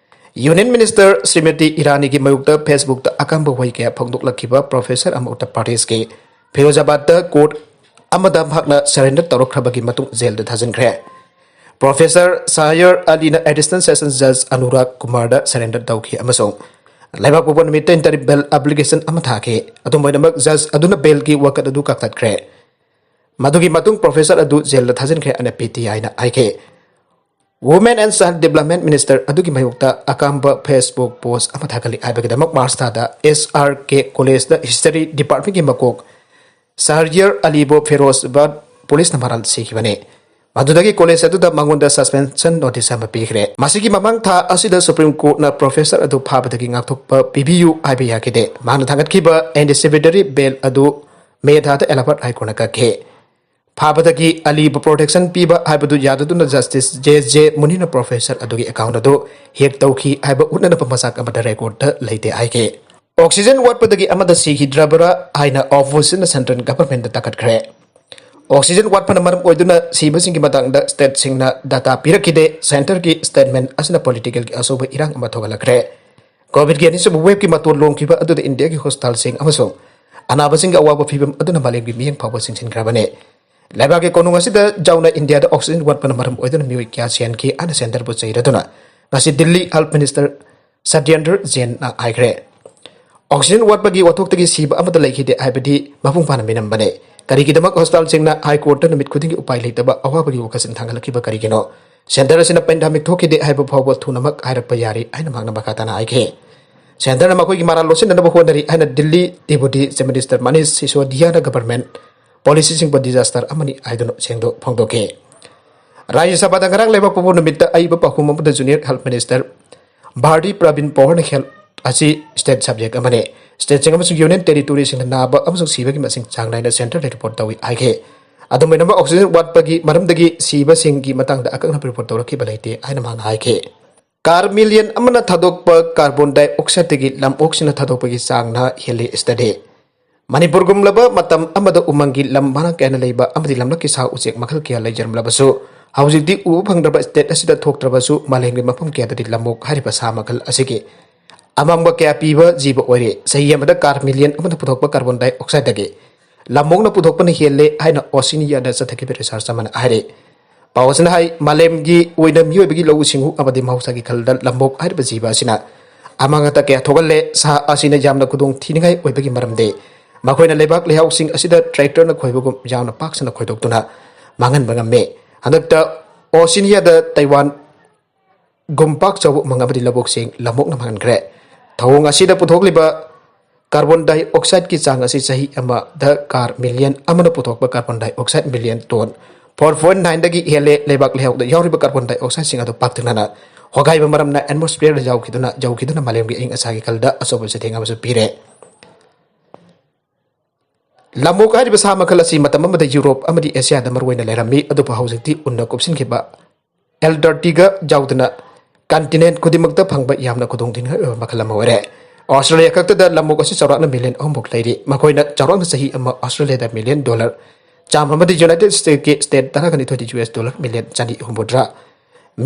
Union Minister ꯁ꯭ꯔꯤꯃꯇꯤ ꯏꯔꯥꯅꯤꯒꯤ ꯃꯥꯌꯣꯛꯇ Facebookꯇ ꯑꯀꯥꯝꯕ ꯋꯥꯍꯩ ꯀꯌꯥ ꯐꯣꯡꯗꯣꯛꯂꯛꯈꯤꯕ professor ꯑꯃ ꯎꯠꯇꯔ ꯄ꯭ꯔꯗꯦꯁꯀꯤ ꯐꯤꯔꯣꯖꯥꯕꯥꯗꯇ court ꯑꯃꯗ ꯃꯍꯥꯛꯅ surrender ꯇꯧꯔꯛꯈ꯭ꯔꯕꯒꯤ ꯃꯇꯨꯡ ꯖꯦꯜꯗ ꯊꯥꯖꯤꯟꯈ꯭ꯔꯦ꯫ Professor ꯁꯥꯍꯌꯔ ꯑꯂꯤꯅ Additional Session Judge Anurag ꯀꯨꯃꯥꯔꯗ surrender ꯇꯧꯈꯤ ꯑꯃꯁꯨꯡ ꯂꯩꯕꯥꯛꯄꯣꯛꯄ ꯅꯨꯃꯤꯠꯇ interim bail application ꯑꯃ ꯊꯥꯈꯤ꯫ ꯑꯗꯨꯝ ꯑꯣꯏꯅꯃꯛ, judge ꯑꯗꯨꯅ bailꯒꯤ ꯋꯥꯀꯠ ꯑꯗꯨ ꯀꯛꯊꯠꯈ꯭ꯔꯦ꯫ ꯃꯗꯨꯒꯤ ꯃꯇꯨꯡ professor ꯑꯗꯨ ꯖꯦꯜꯗ ꯊꯥꯖꯤꯟꯈ꯭ꯔꯦ ꯍꯥꯏꯅ P T Iꯅ ꯍꯥꯏꯈꯤ꯫ Women and Child Development Minister ꯑꯗꯨꯒꯤ ꯃꯥꯌꯣꯛꯇ ꯑꯀꯥꯝꯕ Facebook post ꯑꯃ ꯊꯥꯒꯠꯂꯤ ꯍꯥꯏꯕꯒꯤꯗꯃꯛ March ꯊꯥꯗ S R K Collegeꯗ History Departmentꯀꯤ ꯃꯀꯣꯛ ꯁꯥꯍꯔꯤꯌꯔ ꯑꯂꯤꯕꯨ ꯐꯤꯔꯣꯖꯥꯕꯥꯗ policeꯅ ꯃꯔꯥꯜ ꯁꯤꯈꯤꯕꯅꯤ꯫ ꯃꯗꯨꯗꯒꯤ college ꯑꯗꯨꯗ ꯃꯉꯣꯟꯗ suspension notice ꯑꯃ ꯄꯤꯈ꯭ꯔꯦ꯫ ꯃꯁꯤꯒꯤ ꯃꯃꯥꯡ ꯊꯥ ꯑꯁꯤꯗ Supreme Courtꯅ professor ꯑꯗꯨ ꯐꯥꯕꯗꯒꯤ ꯉꯥꯛꯊꯣꯛꯄ ꯄꯤꯕꯤꯌꯨ ꯍꯥꯏꯕ ꯌꯥꯈꯤꯗꯦ꯫ ꯃꯍꯥꯛꯅ ꯊꯥꯡꯒꯠꯈꯤꯕ anticipatory bail ꯑꯗꯨ May ꯊꯥꯗ Allahabad High Courtꯅ ꯀꯛꯈꯤ꯫ ꯐꯥꯕꯗꯒꯤ ꯑꯂꯤꯕꯨ protection ꯄꯤꯕ ꯍꯥꯏꯕꯗꯨ ꯌꯥꯗꯗꯨꯅ Justice J J Munina professor ꯑꯗꯨꯒꯤ account ꯑꯗꯨ hack ꯇꯧꯈꯤ ꯍꯥꯏꯕ ꯎꯠꯅꯅꯕ ꯃꯆꯥꯛ ꯑꯃꯠꯇ recordꯇ ꯂꯩꯇꯦ ꯍꯥꯏꯈꯤ꯫ Oxygen ꯋꯥꯠꯄꯗꯒꯤ ꯑꯃꯗ ꯁꯤꯈꯤꯗ꯭ꯔꯕ꯭ꯔꯥ ꯍꯥꯏꯅ oppositionꯅ central governmentꯇ ꯇꯥꯈꯠꯈ꯭ꯔꯦ꯫ Oxygen ꯋꯥꯠꯄꯅ ꯃꯔꯝ ꯑꯣꯏꯗꯨꯅ ꯁꯤꯕꯁꯤꯡꯒꯤ ꯃꯇꯥꯡꯗ stateꯁꯤꯡꯅ data ꯄꯤꯔꯛꯈꯤꯗꯦ꯫ Centreꯒꯤ statement ꯑꯁꯤꯅ politicalꯒꯤ ꯑꯆꯧꯕ ꯏꯔꯥꯡ ꯑꯃ ꯊꯣꯛꯍꯜꯂꯛꯈ꯭ꯔꯦ꯫ Covidꯀꯤ ꯑꯅꯤꯁꯨꯕ waveꯀꯤ ꯃꯇꯣꯟ ꯂꯣꯝꯈꯤꯕ ꯑꯗꯨꯗ Indiaꯒꯤ hospitalꯁꯤꯡ ꯑꯃꯁꯨꯡ ꯑꯅꯥꯕꯁꯤꯡꯒꯤ ꯑꯋꯥꯕ ꯐꯤꯕꯝ ꯑꯗꯨꯅ ꯃꯥꯂꯦꯝꯒꯤ ꯃꯤꯠꯌꯦꯡ ꯐꯥꯎꯕ ꯆꯤꯡꯁꯤꯟꯈ꯭ꯔꯕꯅꯤ꯫ ꯂꯩꯕꯥꯛꯀꯤ ꯀꯣꯅꯨꯡ ꯑꯁꯤꯗ ꯌꯥꯎꯅ Indiaꯗ oxygen ꯋꯥꯠꯄꯅ ꯃꯔꯝ ꯑꯣꯏꯗꯨꯅ ꯃꯤꯑꯣꯏ ꯀꯌꯥ ꯁꯤꯍꯟꯈꯤ ꯍꯥꯏꯅ centreꯕꯨ ꯆꯩꯔꯗꯨꯅ ꯉꯁꯤ Delhi health minister Satyendra Jainꯅ ꯍꯥꯏꯈ꯭ꯔꯦ꯫ Oxygen ꯋꯥꯠꯄꯒꯤ ꯋꯥꯊꯣꯛꯇꯒꯤ ꯁꯤꯕ ꯑꯃꯠꯇ ꯂꯩꯈꯤꯗꯦ ꯍꯥꯏꯕꯗꯤ ꯃꯄꯨꯡ ꯐꯥꯅ ꯃꯤꯅꯝꯕꯅꯦ꯫ ꯀꯔꯤꯒꯤꯗꯃꯛ hospitalꯁꯤꯡꯅ High Courtꯇ ꯅꯨꯃꯤꯠ ꯈꯨꯗꯤꯡꯒꯤ ꯎꯄꯥꯏ ꯂꯩꯇꯕ ꯑꯋꯥꯕꯒꯤ ꯋꯥꯈꯜꯁꯤꯡ ꯊꯥꯡꯒꯠꯂꯛꯈꯤꯕ ꯀꯔꯤꯒꯤꯅꯣ? Centre ꯑꯁꯤꯅ pandemic ꯊꯣꯛꯈꯤꯗꯦ ꯍꯥꯏꯕ ꯐꯥꯎꯕ ꯊꯨꯅꯃꯛ ꯍꯥꯏꯔꯛꯄ ꯌꯥꯔꯤ ꯍꯥꯏꯅ ꯃꯍꯥꯛꯅ ꯃꯈꯥ ꯇꯥꯅ ꯍꯥꯏꯈꯤ꯫ Centreꯅ ꯃꯈꯣꯏꯒꯤ ꯃꯔꯥꯜ ꯂꯣꯠꯁꯤꯟꯅꯅꯕ ꯍꯣꯠꯅꯔꯤ ꯍꯥꯏꯅ Delhi Deputy Chief Minister Manish Sisodiyaꯅ government policyꯁꯤꯡꯕꯨ disaster ꯑꯃꯅꯤ ꯍꯥꯏꯗꯨꯅ ꯁꯦꯡꯗꯣꯛ ꯐꯣꯡꯗꯣꯛꯈꯤ꯫ ꯔꯥꯖ꯭ꯌ ꯁꯚꯥꯗ ꯉꯔꯥꯡ ꯂꯩꯕꯥꯛ ꯄꯣꯛꯄ ꯅꯨꯃꯤꯠꯇ ꯑꯏꯕ ꯄꯥꯎꯈꯨꯝ ꯑꯃꯗ junior health minister Bharti Pravin Pawarꯅ health ꯑꯁꯤ state subject ꯑꯃꯅꯤ꯫ Stateꯁꯤꯡ ꯑꯃꯁꯨꯡ union territoryꯁꯤꯡꯅ ꯅꯥꯕ ꯑꯃꯁꯨꯡ ꯁꯤꯕꯒꯤ ꯃꯁꯤꯡ ꯆꯥꯡ ꯅꯥꯏꯅ centreꯗ report ꯇꯧꯏ ꯍꯥꯏꯈꯤ꯫ ꯑꯗꯨꯝ ꯑꯣꯏꯅꯃꯛ, oxygen ꯋꯥꯠꯄꯒꯤ ꯃꯔꯝꯗꯒꯤ ꯁꯤꯕꯁꯤꯡꯒꯤ ꯃꯇꯥꯡꯗ ꯑꯀꯛꯅꯕ report ꯇꯧꯔꯛꯈꯤꯕ ꯂꯩꯇꯦ ꯍꯥꯏꯅ ꯃꯍꯥꯛꯅ ꯍꯥꯏꯈꯤ꯫ Car million ꯑꯃꯅ ꯊꯥꯗꯣꯛꯄ carbon dioxideꯗꯒꯤ ꯂꯝꯑꯣꯛꯁꯤꯅ ꯊꯥꯗꯣꯛꯄꯒꯤ ꯆꯥꯡꯅ ꯍꯦꯜꯂꯤ study꯫ ꯃꯅꯤꯄꯨꯔꯒꯨꯝꯂꯕ ꯃꯇꯝ ꯑꯃꯗ ꯎꯃꯪꯒꯤ ꯂꯝ ꯃꯔꯥꯡ ꯀꯥꯏꯅ ꯂꯩꯕ ꯑꯃꯗꯤ ꯂꯝꯂꯛꯀꯤ ꯁꯥ ꯎꯆꯦꯛ ꯃꯈꯜ ꯀꯌꯥ ꯂꯩꯖꯔꯝꯂꯕꯁꯨ, ꯍꯧꯖꯤꯛꯇꯤ ꯎꯕ ꯐꯪꯗ꯭ꯔꯕ state ꯑꯁꯤꯗ ꯊꯣꯛꯇ꯭ꯔꯕꯁꯨ, ꯃꯥꯂꯦꯝꯒꯤ ꯃꯐꯝ ꯀꯌꯥꯗꯗꯤ ꯂꯝꯑꯣꯛ ꯍꯥꯏꯔꯤꯕ ꯁꯥ ꯃꯈꯜ ꯑꯁꯤꯒꯤ ꯑꯃꯥꯡꯕ ꯀꯌꯥ ꯄꯤꯕ ꯖꯤꯕ ꯑꯣꯏꯔꯤ꯫ ꯆꯍꯤ ꯑꯃꯗ car million ꯑꯃꯅ ꯄꯨꯊꯣꯛꯄ carbon dioxideꯗꯒꯤ ꯂꯝꯑꯣꯛꯅ ꯄꯨꯊꯣꯛꯄꯅ ꯍꯦꯜꯂꯦ ꯍꯥꯏꯅ ꯑꯣꯁꯤꯅꯤꯌꯥꯗ ꯆꯠꯊꯈꯤꯕ research ꯑꯃꯅ ꯍꯥꯏꯔꯤ꯫ ꯄꯥꯎ ꯑꯁꯤꯅ ꯍꯥꯏ, ꯃꯥꯂꯦꯝꯒꯤ ꯑꯣꯏꯅ ꯃꯤꯑꯣꯏꯕꯒꯤ ꯂꯧꯎ ꯁꯤꯡꯎ ꯑꯃꯗꯤ ꯃꯍꯧꯁꯥꯒꯤ ꯈꯜꯗ ꯂꯝꯑꯣꯛ ꯍꯥꯏꯔꯤꯕ ꯖꯤꯕ ꯑꯁꯤꯅ ꯑꯃꯥꯡ ꯑꯇꯥ ꯀꯌꯥ ꯊꯣꯛꯍꯜꯂꯦ꯫ ꯁꯥ ꯑꯁꯤꯅ ꯌꯥꯝꯅ ꯈꯨꯗꯣꯡ ꯊꯤꯅꯤꯡꯉꯥꯏ ꯑꯣꯏꯕꯒꯤ ꯃꯔꯝꯗꯤ ꯃꯈꯣꯏꯅ ꯂꯩꯕꯥꯛ ꯂꯩꯍꯥꯎꯁꯤꯡ ꯑꯁꯤꯗ tractorꯅ ꯈꯣꯏꯕꯒꯨꯝ ꯌꯥꯝꯅ ꯄꯥꯛ ꯁꯟꯅ ꯈꯣꯏꯗꯣꯛꯇꯨꯅ ꯃꯥꯡꯍꯟꯕ ꯉꯝꯃꯤ꯫ ꯍꯟꯗꯛꯇ ꯑꯣꯁꯤꯅꯤꯌꯥꯗ ꯇꯥꯏꯋꯥꯟ ꯒꯨꯝ ꯄꯥꯛ ꯆꯥꯎꯕ ꯎꯃꯪ ꯑꯃꯗꯤ ꯂꯧꯕꯨꯛꯁꯤꯡ ꯂꯝꯑꯣꯛꯅ ꯃꯥꯡꯍꯟꯈ꯭ꯔꯦ꯫ ꯊꯧꯑꯣꯡ ꯑꯁꯤꯗ ꯄꯨꯊꯣꯛꯂꯤꯕ carbon dioxideꯀꯤ ꯆꯥꯡ ꯑꯁꯤ ꯆꯍꯤ ꯑꯃꯗ car million ꯑꯃꯅ ꯄꯨꯊꯣꯛꯄ carbon dioxide million ton four point nineꯗꯒꯤ ꯍꯦꯜꯂꯦ꯫ ꯂꯩꯕꯥꯛ ꯂꯩꯍꯥꯎꯗ ꯌꯥꯎꯔꯤꯕ carbon dioxideꯁꯤꯡ ꯑꯗꯨ ꯄꯥꯛꯊꯛꯅꯅ ꯍꯣꯒꯥꯏꯕ ꯃꯔꯝꯅ atmosphereꯗ ꯌꯥꯎꯈꯤꯗꯨꯅ, ꯌꯧꯈꯤꯗꯨꯅ ꯃꯥꯂꯦꯝꯒꯤ ꯑꯏꯪ ꯑꯁꯥꯒꯤ ꯈꯜꯗ ꯑꯆꯧꯕ ꯆꯩꯊꯦꯡ ꯑꯃꯁꯨ ꯄꯤꯔꯦ꯫ ꯂꯝꯑꯣꯛ ꯍꯥꯏꯔꯤꯕ ꯁꯥ ꯃꯈꯜ ꯑꯁꯤ ꯃꯇꯝ ꯑꯃꯗ ꯌꯨꯔꯣꯞ ꯑꯃꯗꯤ ꯑꯦꯁꯤꯌꯥꯗ ꯃꯔꯨꯑꯣꯏꯅ ꯂꯩꯔꯝꯃꯤ, ꯑꯗꯨꯕꯨ ꯍꯧꯖꯤꯛꯇꯤ ꯎꯟꯅ ꯀꯨꯞꯁꯤꯟꯈꯤꯕ Antarctica ꯌꯥꯎꯗꯅ continent ꯈꯨꯗꯤꯡꯃꯛꯇ ꯐꯪꯕ ꯌꯥꯝꯅ ꯈꯨꯗꯣꯡꯊꯤꯅꯤꯡꯉꯥꯏ ꯑꯣꯏꯕ ꯃꯈꯜ ꯑꯃ ꯑꯣꯏꯔꯦ꯫ ꯑꯣꯁꯇ꯭ꯔꯦꯂꯤꯌꯥ ꯈꯛꯇꯗ ꯂꯝꯑꯣꯛ ꯑꯁꯤ ꯆꯥꯎꯔꯥꯛꯅ million ꯑꯍꯨꯝ ꯐꯥꯎ ꯂꯩꯔꯤ꯫ ꯃꯈꯣꯏꯅ ꯆꯥꯎꯔꯥꯛꯅ ꯆꯍꯤ ꯑꯃ ꯑꯣꯁꯇ꯭ꯔꯦꯂꯤꯌꯥꯗ million dollar ꯆꯥꯝꯃ ꯑꯃꯗꯤ United Statesꯀꯤ state ꯇꯔꯥꯒ ꯅꯤꯊꯣꯏꯗ US dollar million ꯆꯅꯤ ꯍꯨꯝꯐꯨꯇꯔꯥ,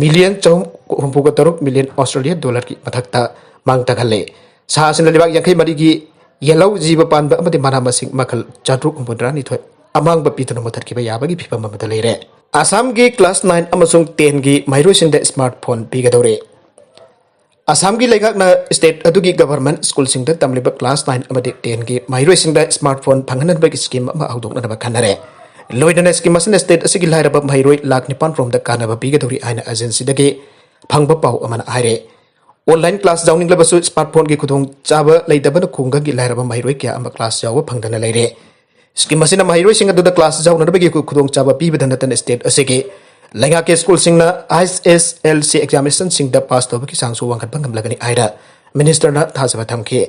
million ꯆꯍꯨꯝ ꯍꯨꯝꯐꯨꯒ ꯇꯔꯨꯛ million Australian dollarꯒꯤ ꯃꯊꯛꯇ ꯃꯥꯡ ꯇꯥꯛꯍꯜꯂꯦ꯫ ꯁꯥ ꯑꯁꯤꯅ ꯂꯩꯕꯥꯛ ꯌꯥꯡꯈꯩ ꯃꯔꯤꯒꯤ ꯌꯦꯜꯍꯧ, ꯖꯤꯕ ꯄꯥꯟꯕ ꯑꯃꯗꯤ ꯃꯅꯥ ꯃꯁꯤꯡ ꯃꯈꯜ ꯆꯥꯇ꯭ꯔꯨꯛ ꯍꯨꯝꯐꯨꯇꯔꯥ ꯅꯤꯊꯣꯏ ꯑꯃꯥꯡꯕ ꯄꯤꯗꯨꯅ ꯃꯨꯊꯠꯈꯤꯕ ꯌꯥꯕꯒꯤ ꯐꯤꯚꯝ ꯑꯃꯗ ꯂꯩꯔꯦ꯫ ꯑꯁꯥꯝꯒꯤ class nine ꯑꯃꯁꯨꯡ tenꯒꯤ ꯃꯍꯩꯔꯣꯏꯁꯤꯡꯗ smartphone ꯄꯤꯒꯗꯧꯔꯦ꯫ ꯑꯁꯥꯝꯒꯤ ꯂꯩꯉꯥꯛꯅ state ꯑꯗꯨꯒꯤ government schoolꯁꯤꯡꯗ ꯇꯝꯂꯤꯕ class nine ꯑꯃꯗꯤ tenꯒꯤ ꯃꯍꯩꯔꯣꯏꯁꯤꯡꯗ smartphone ꯐꯪꯍꯟꯅꯕꯒꯤ scheme ꯑꯃ ꯍꯧꯗꯣꯛꯅꯅꯕ ꯈꯟꯅꯔꯦ꯫ ꯂꯣꯏꯅꯅ scheme ꯑꯁꯤꯅ state ꯑꯁꯤꯒꯤ ꯂꯥꯏꯔꯕ ꯃꯍꯩꯔꯣꯏ ꯂꯥꯈ ꯅꯤꯄꯥꯟ ꯔꯣꯝꯗ ꯀꯥꯟꯅꯕ ꯄꯤꯒꯗꯧꯔꯤ ꯍꯥꯏꯅ agencyꯗꯒꯤ ꯐꯪꯕ ꯄꯥꯎ ꯑꯃꯅ ꯍꯥꯏꯔꯦ꯫ Online class ꯌꯥꯎꯅꯤꯡꯂꯕꯁꯨ smartphoneꯒꯤ ꯈꯨꯗꯣꯡꯆꯥꯕ ꯂꯩꯇꯕꯅ ꯈꯨꯡꯒꯪꯒꯤ ꯂꯥꯏꯔꯕ ꯃꯍꯩꯔꯣꯏ ꯀꯌꯥ ꯑꯃ class ꯌꯥꯎꯕ ꯐꯪꯗꯅ ꯂꯩꯔꯦ꯫ Scheme ꯑꯁꯤꯅ ꯃꯍꯩꯔꯣꯏꯁꯤꯡ ꯑꯗꯨꯗ class ꯌꯥꯎꯅꯅꯕꯒꯤ ꯈꯨ-, ꯈꯨꯗꯣꯡꯆꯥꯕ ꯄꯤꯕꯗ ꯅꯠꯇꯅ state ꯑꯁꯤꯒꯤ ꯂꯩꯉꯥꯛꯀꯤ schoolꯁꯤꯡꯅ HSLC examinationꯁꯤꯡꯗ pass ꯇꯧꯕꯒꯤ ꯆꯥꯡꯁꯨ ꯋꯥꯡꯈꯠꯄ ꯉꯝꯂꯒꯅꯤ ꯍꯥꯏꯅ ministerꯅ ꯊꯥꯖꯕ ꯊꯝꯈꯤ꯫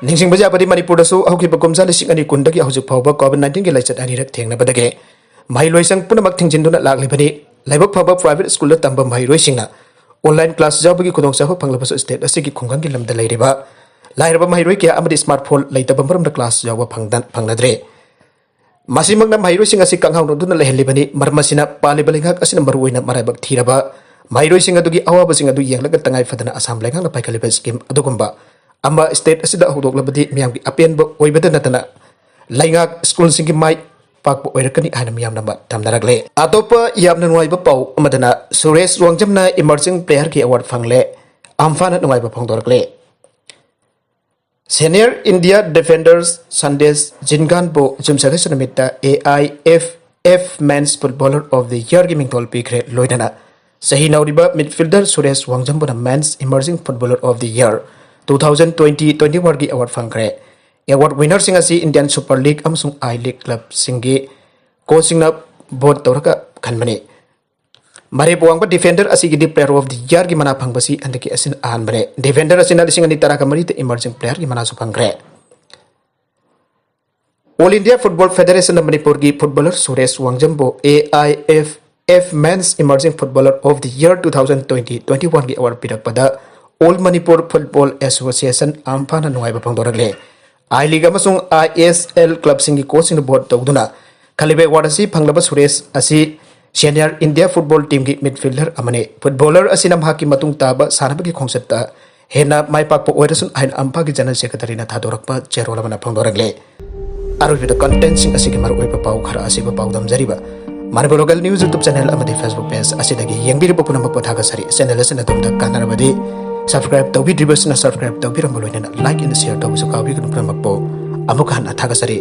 ꯅꯤꯡꯁꯤꯡꯕ ꯌꯥꯕꯗꯤ, ꯃꯅꯤꯄꯨꯔꯗꯁꯨ ꯍꯧꯈꯤꯕ ꯀꯨꯝꯖꯥ ꯂꯤꯁꯤꯡ ꯑꯅꯤ ꯀꯨꯟꯗꯒꯤ ꯍꯧꯖꯤꯛ ꯐꯥꯎꯕ COVID nineteenꯒꯤ ꯂꯥꯏꯆꯠ ꯑꯅꯤꯔꯛ ꯊꯦꯡꯅꯕꯗꯒꯤ ꯃꯍꯩꯂꯣꯏꯁꯪ ꯄꯨꯝꯅꯃꯛ ꯊꯤꯡꯖꯤꯟꯗꯨꯅ ꯂꯥꯛꯂꯤꯕꯅꯤ꯫ ꯂꯥꯏꯕꯛ ꯐꯕ private schoolꯗ ꯇꯝꯕ ꯃꯍꯩꯔꯣꯏꯁꯤꯡꯅ online class ꯌꯥꯎꯕꯒꯤ ꯈꯨꯗꯣꯡꯆꯥꯕ ꯐꯪꯂꯕꯁꯨ state ꯑꯁꯤꯒꯤ ꯈꯨꯡꯒꯪꯒꯤ ꯂꯝꯗ ꯂꯩꯔꯤꯕ ꯂꯥꯏꯔꯕ ꯃꯍꯩꯔꯣꯏ ꯀꯌꯥ ꯑꯃꯗꯤ smartphone ꯂꯩꯇꯕ ꯃꯔꯝꯅ class ꯌꯥꯎꯕ ꯐꯪꯗ-, ꯐꯪꯅꯗ꯭ꯔꯦ꯫ ꯃꯁꯤꯃꯛꯅ ꯃꯍꯩꯔꯣꯏꯁꯤꯡ ꯑꯁꯤ ꯀꯪꯍꯥꯎꯅꯗꯨꯅ ꯂꯩꯍꯜꯂꯤꯕꯅꯤ꯫ ꯃꯔꯝ ꯑꯁꯤꯅ ꯄꯥꯜꯂꯤꯕ ꯂꯩꯉꯥꯛ ꯑꯁꯤꯅ ꯃꯔꯨꯑꯣꯏꯅ ꯃꯔꯥꯏꯕꯛ ꯊꯤꯔꯕ ꯃꯍꯩꯔꯣꯏꯁꯤꯡ ꯑꯗꯨꯒꯤ ꯑꯋꯥꯕꯁꯤꯡ ꯑꯗꯨ ꯌꯦꯡꯂꯒ ꯇꯉꯥꯏ ꯐꯗꯅ ꯑꯁꯥꯝ ꯂꯩꯉꯥꯛꯅ ꯄꯥꯏꯈꯠꯂꯤꯕ scheme ꯑꯗꯨꯒꯨꯝꯕ ꯑꯃ state ꯑꯁꯤꯗ ꯍꯧꯗꯣꯛꯂꯕꯗꯤ ꯃꯤꯌꯥꯝꯒꯤ ꯑꯄꯦꯟꯕ ꯑꯣꯏꯕꯗ ꯅꯠꯇꯅ ꯂꯩꯉꯥꯛ schoolꯁꯤꯡꯒꯤ ꯃꯥꯏ ꯄꯥꯛꯄ ꯑꯣꯏꯔꯛꯀꯅꯤ ꯍꯥꯏꯅ ꯃꯤꯌꯥꯝꯅ ꯃ-, ꯊꯝꯅꯔꯛꯂꯦ꯫ ꯑꯇꯣꯞꯄ ꯌꯥꯝꯅ ꯅꯨꯡꯉꯥꯏꯕ ꯄꯥꯎ ꯑꯃꯗꯅ ꯁꯨꯔꯦꯁ ꯋꯥꯡꯖꯝꯅ emerging playerꯒꯤ award ꯐꯪꯂꯦ꯫ ꯑꯝꯐꯥꯅ ꯅꯨꯡꯉꯥꯏꯕ ꯐꯣꯡꯗꯣꯔꯛꯂꯦ꯫ Senior India defenders ꯁꯟꯗꯦꯁ ꯖꯤꯟꯒꯥꯟꯕꯨ ꯌꯨꯝꯁꯀꯩꯁ ꯅꯨꯃꯤꯠꯇ A I F F Men's Footballer of the Yearꯒꯤ ꯃꯤꯡꯊꯣꯜ ꯄꯤꯈ꯭ꯔꯦ꯫ ꯂꯣꯏꯅꯅ ꯆꯍꯤ ꯅꯧꯔꯤꯕ midfielder Suresh ꯋꯥꯡꯖꯝꯕꯨꯅ Men's Emerging Footballer of the Year two thousand twenty twenty-oneꯒꯤ award ꯐꯪꯈ꯭ꯔꯦ꯫ Award winnerꯁꯤꯡ ꯑꯁꯤ Indian Super League ꯑꯃꯁꯨꯡ I League clubꯁꯤꯡꯒꯤ coachꯁꯤꯡꯅ vote ꯇꯧꯔꯒ ꯈꯟꯕꯅꯤ꯫ ꯃꯔꯦꯞ ꯋꯥꯡꯕ defender ꯑꯁꯤꯒꯤꯗꯤ Player of the Yearꯒꯤ ꯃꯅꯥ ꯐꯪꯕꯁꯤ ꯍꯟꯗꯛꯀꯤ ꯑꯁꯤꯅ ꯑꯍꯥꯟꯕꯅꯦ꯫ Defender ꯑꯁꯤꯅ ꯂꯤꯁꯤꯡ ꯑꯅꯤ ꯇꯔꯥꯒ ꯃꯔꯤꯗ emerging playerꯒꯤ ꯃꯅꯥꯁꯨ ꯐꯪꯈ꯭ꯔꯦ꯫ All India Football Federationꯅ ꯃꯅꯤꯄꯨꯔꯒꯤ footballer Suresh ꯋꯥꯡꯖꯝꯕꯨ A I F F Men's Emerging Footballer of the Year two thousand twenty twenty-oneꯒꯤ award ꯄꯤꯔꯛꯄꯗ All Manipur Football Association ꯑꯝꯐꯥꯅ ꯅꯨꯡꯉꯥꯏꯕ ꯐꯣꯡꯗꯣꯔꯛꯂꯦ꯫ I League ꯑꯃꯁꯨꯡ I S L clubꯁꯤꯡꯒꯤ coachꯁꯤꯡꯅ vote ꯇꯧꯗꯨꯅ ꯈꯜꯂꯤꯕ award ꯑꯁꯤ ꯐꯪꯂꯕ ꯁꯨꯔꯦꯁ ꯑꯁꯤ senior India football teamꯒꯤ midfielder ꯑꯃꯅꯤ꯫ Footballer ꯑꯁꯤꯅ ꯃꯍꯥꯛꯀꯤ ꯃꯇꯨꯡ ꯇꯥꯕ ꯁꯥꯟꯅꯕꯒꯤ ꯈꯣꯡꯆꯠꯇ ꯍꯦꯟꯅ ꯃꯥꯏ ꯄꯥꯛꯄ ꯑꯣꯏꯔꯁꯅꯨ ꯍꯥꯏꯅ ꯑꯝꯐꯥꯒꯤ general secretaryꯅ ꯊꯥꯗꯣꯔꯛꯄ ꯆꯦꯔꯣꯜ ꯑꯃꯅ ꯐꯣꯡꯗꯣꯔꯛꯂꯦ꯫ ꯑꯔꯣꯏꯕꯗ contentꯁꯤꯡ ꯑꯁꯤꯒꯤ ꯃꯔꯨꯑꯣꯏꯕ ꯄꯥꯎ ꯈꯔ ꯑꯁꯤꯕꯨ ꯄꯥꯎꯗꯝꯖꯔꯤꯕ Manipur Local News YouTube channel ꯑꯃꯗꯤ Facebook page ꯑꯁꯤꯗꯒꯤ ꯌꯦꯡꯕꯤꯔꯤꯕ ꯄꯨꯝꯅꯃꯛꯄꯨ ꯊꯥꯒꯠꯆꯔꯤ꯫ Channel ꯑꯁꯤꯅ ꯑꯗꯣꯝꯗ ꯀꯥꯟꯅꯔꯕꯗꯤ subscribe ꯇꯧꯕꯤꯗ꯭ꯔꯤꯕꯁꯤꯡꯅ subscribe ꯇꯧꯕꯤꯔꯝꯕ ꯂꯣꯏꯅꯅ like and share ꯇꯧꯕꯁꯨ ꯀꯥꯎꯕꯤꯒꯅꯨ꯫ ꯄꯨꯝꯅꯃꯛꯄꯨ ꯑꯃꯨꯛ ꯍꯟꯅ ꯊꯥꯒꯠꯆꯔꯤ꯫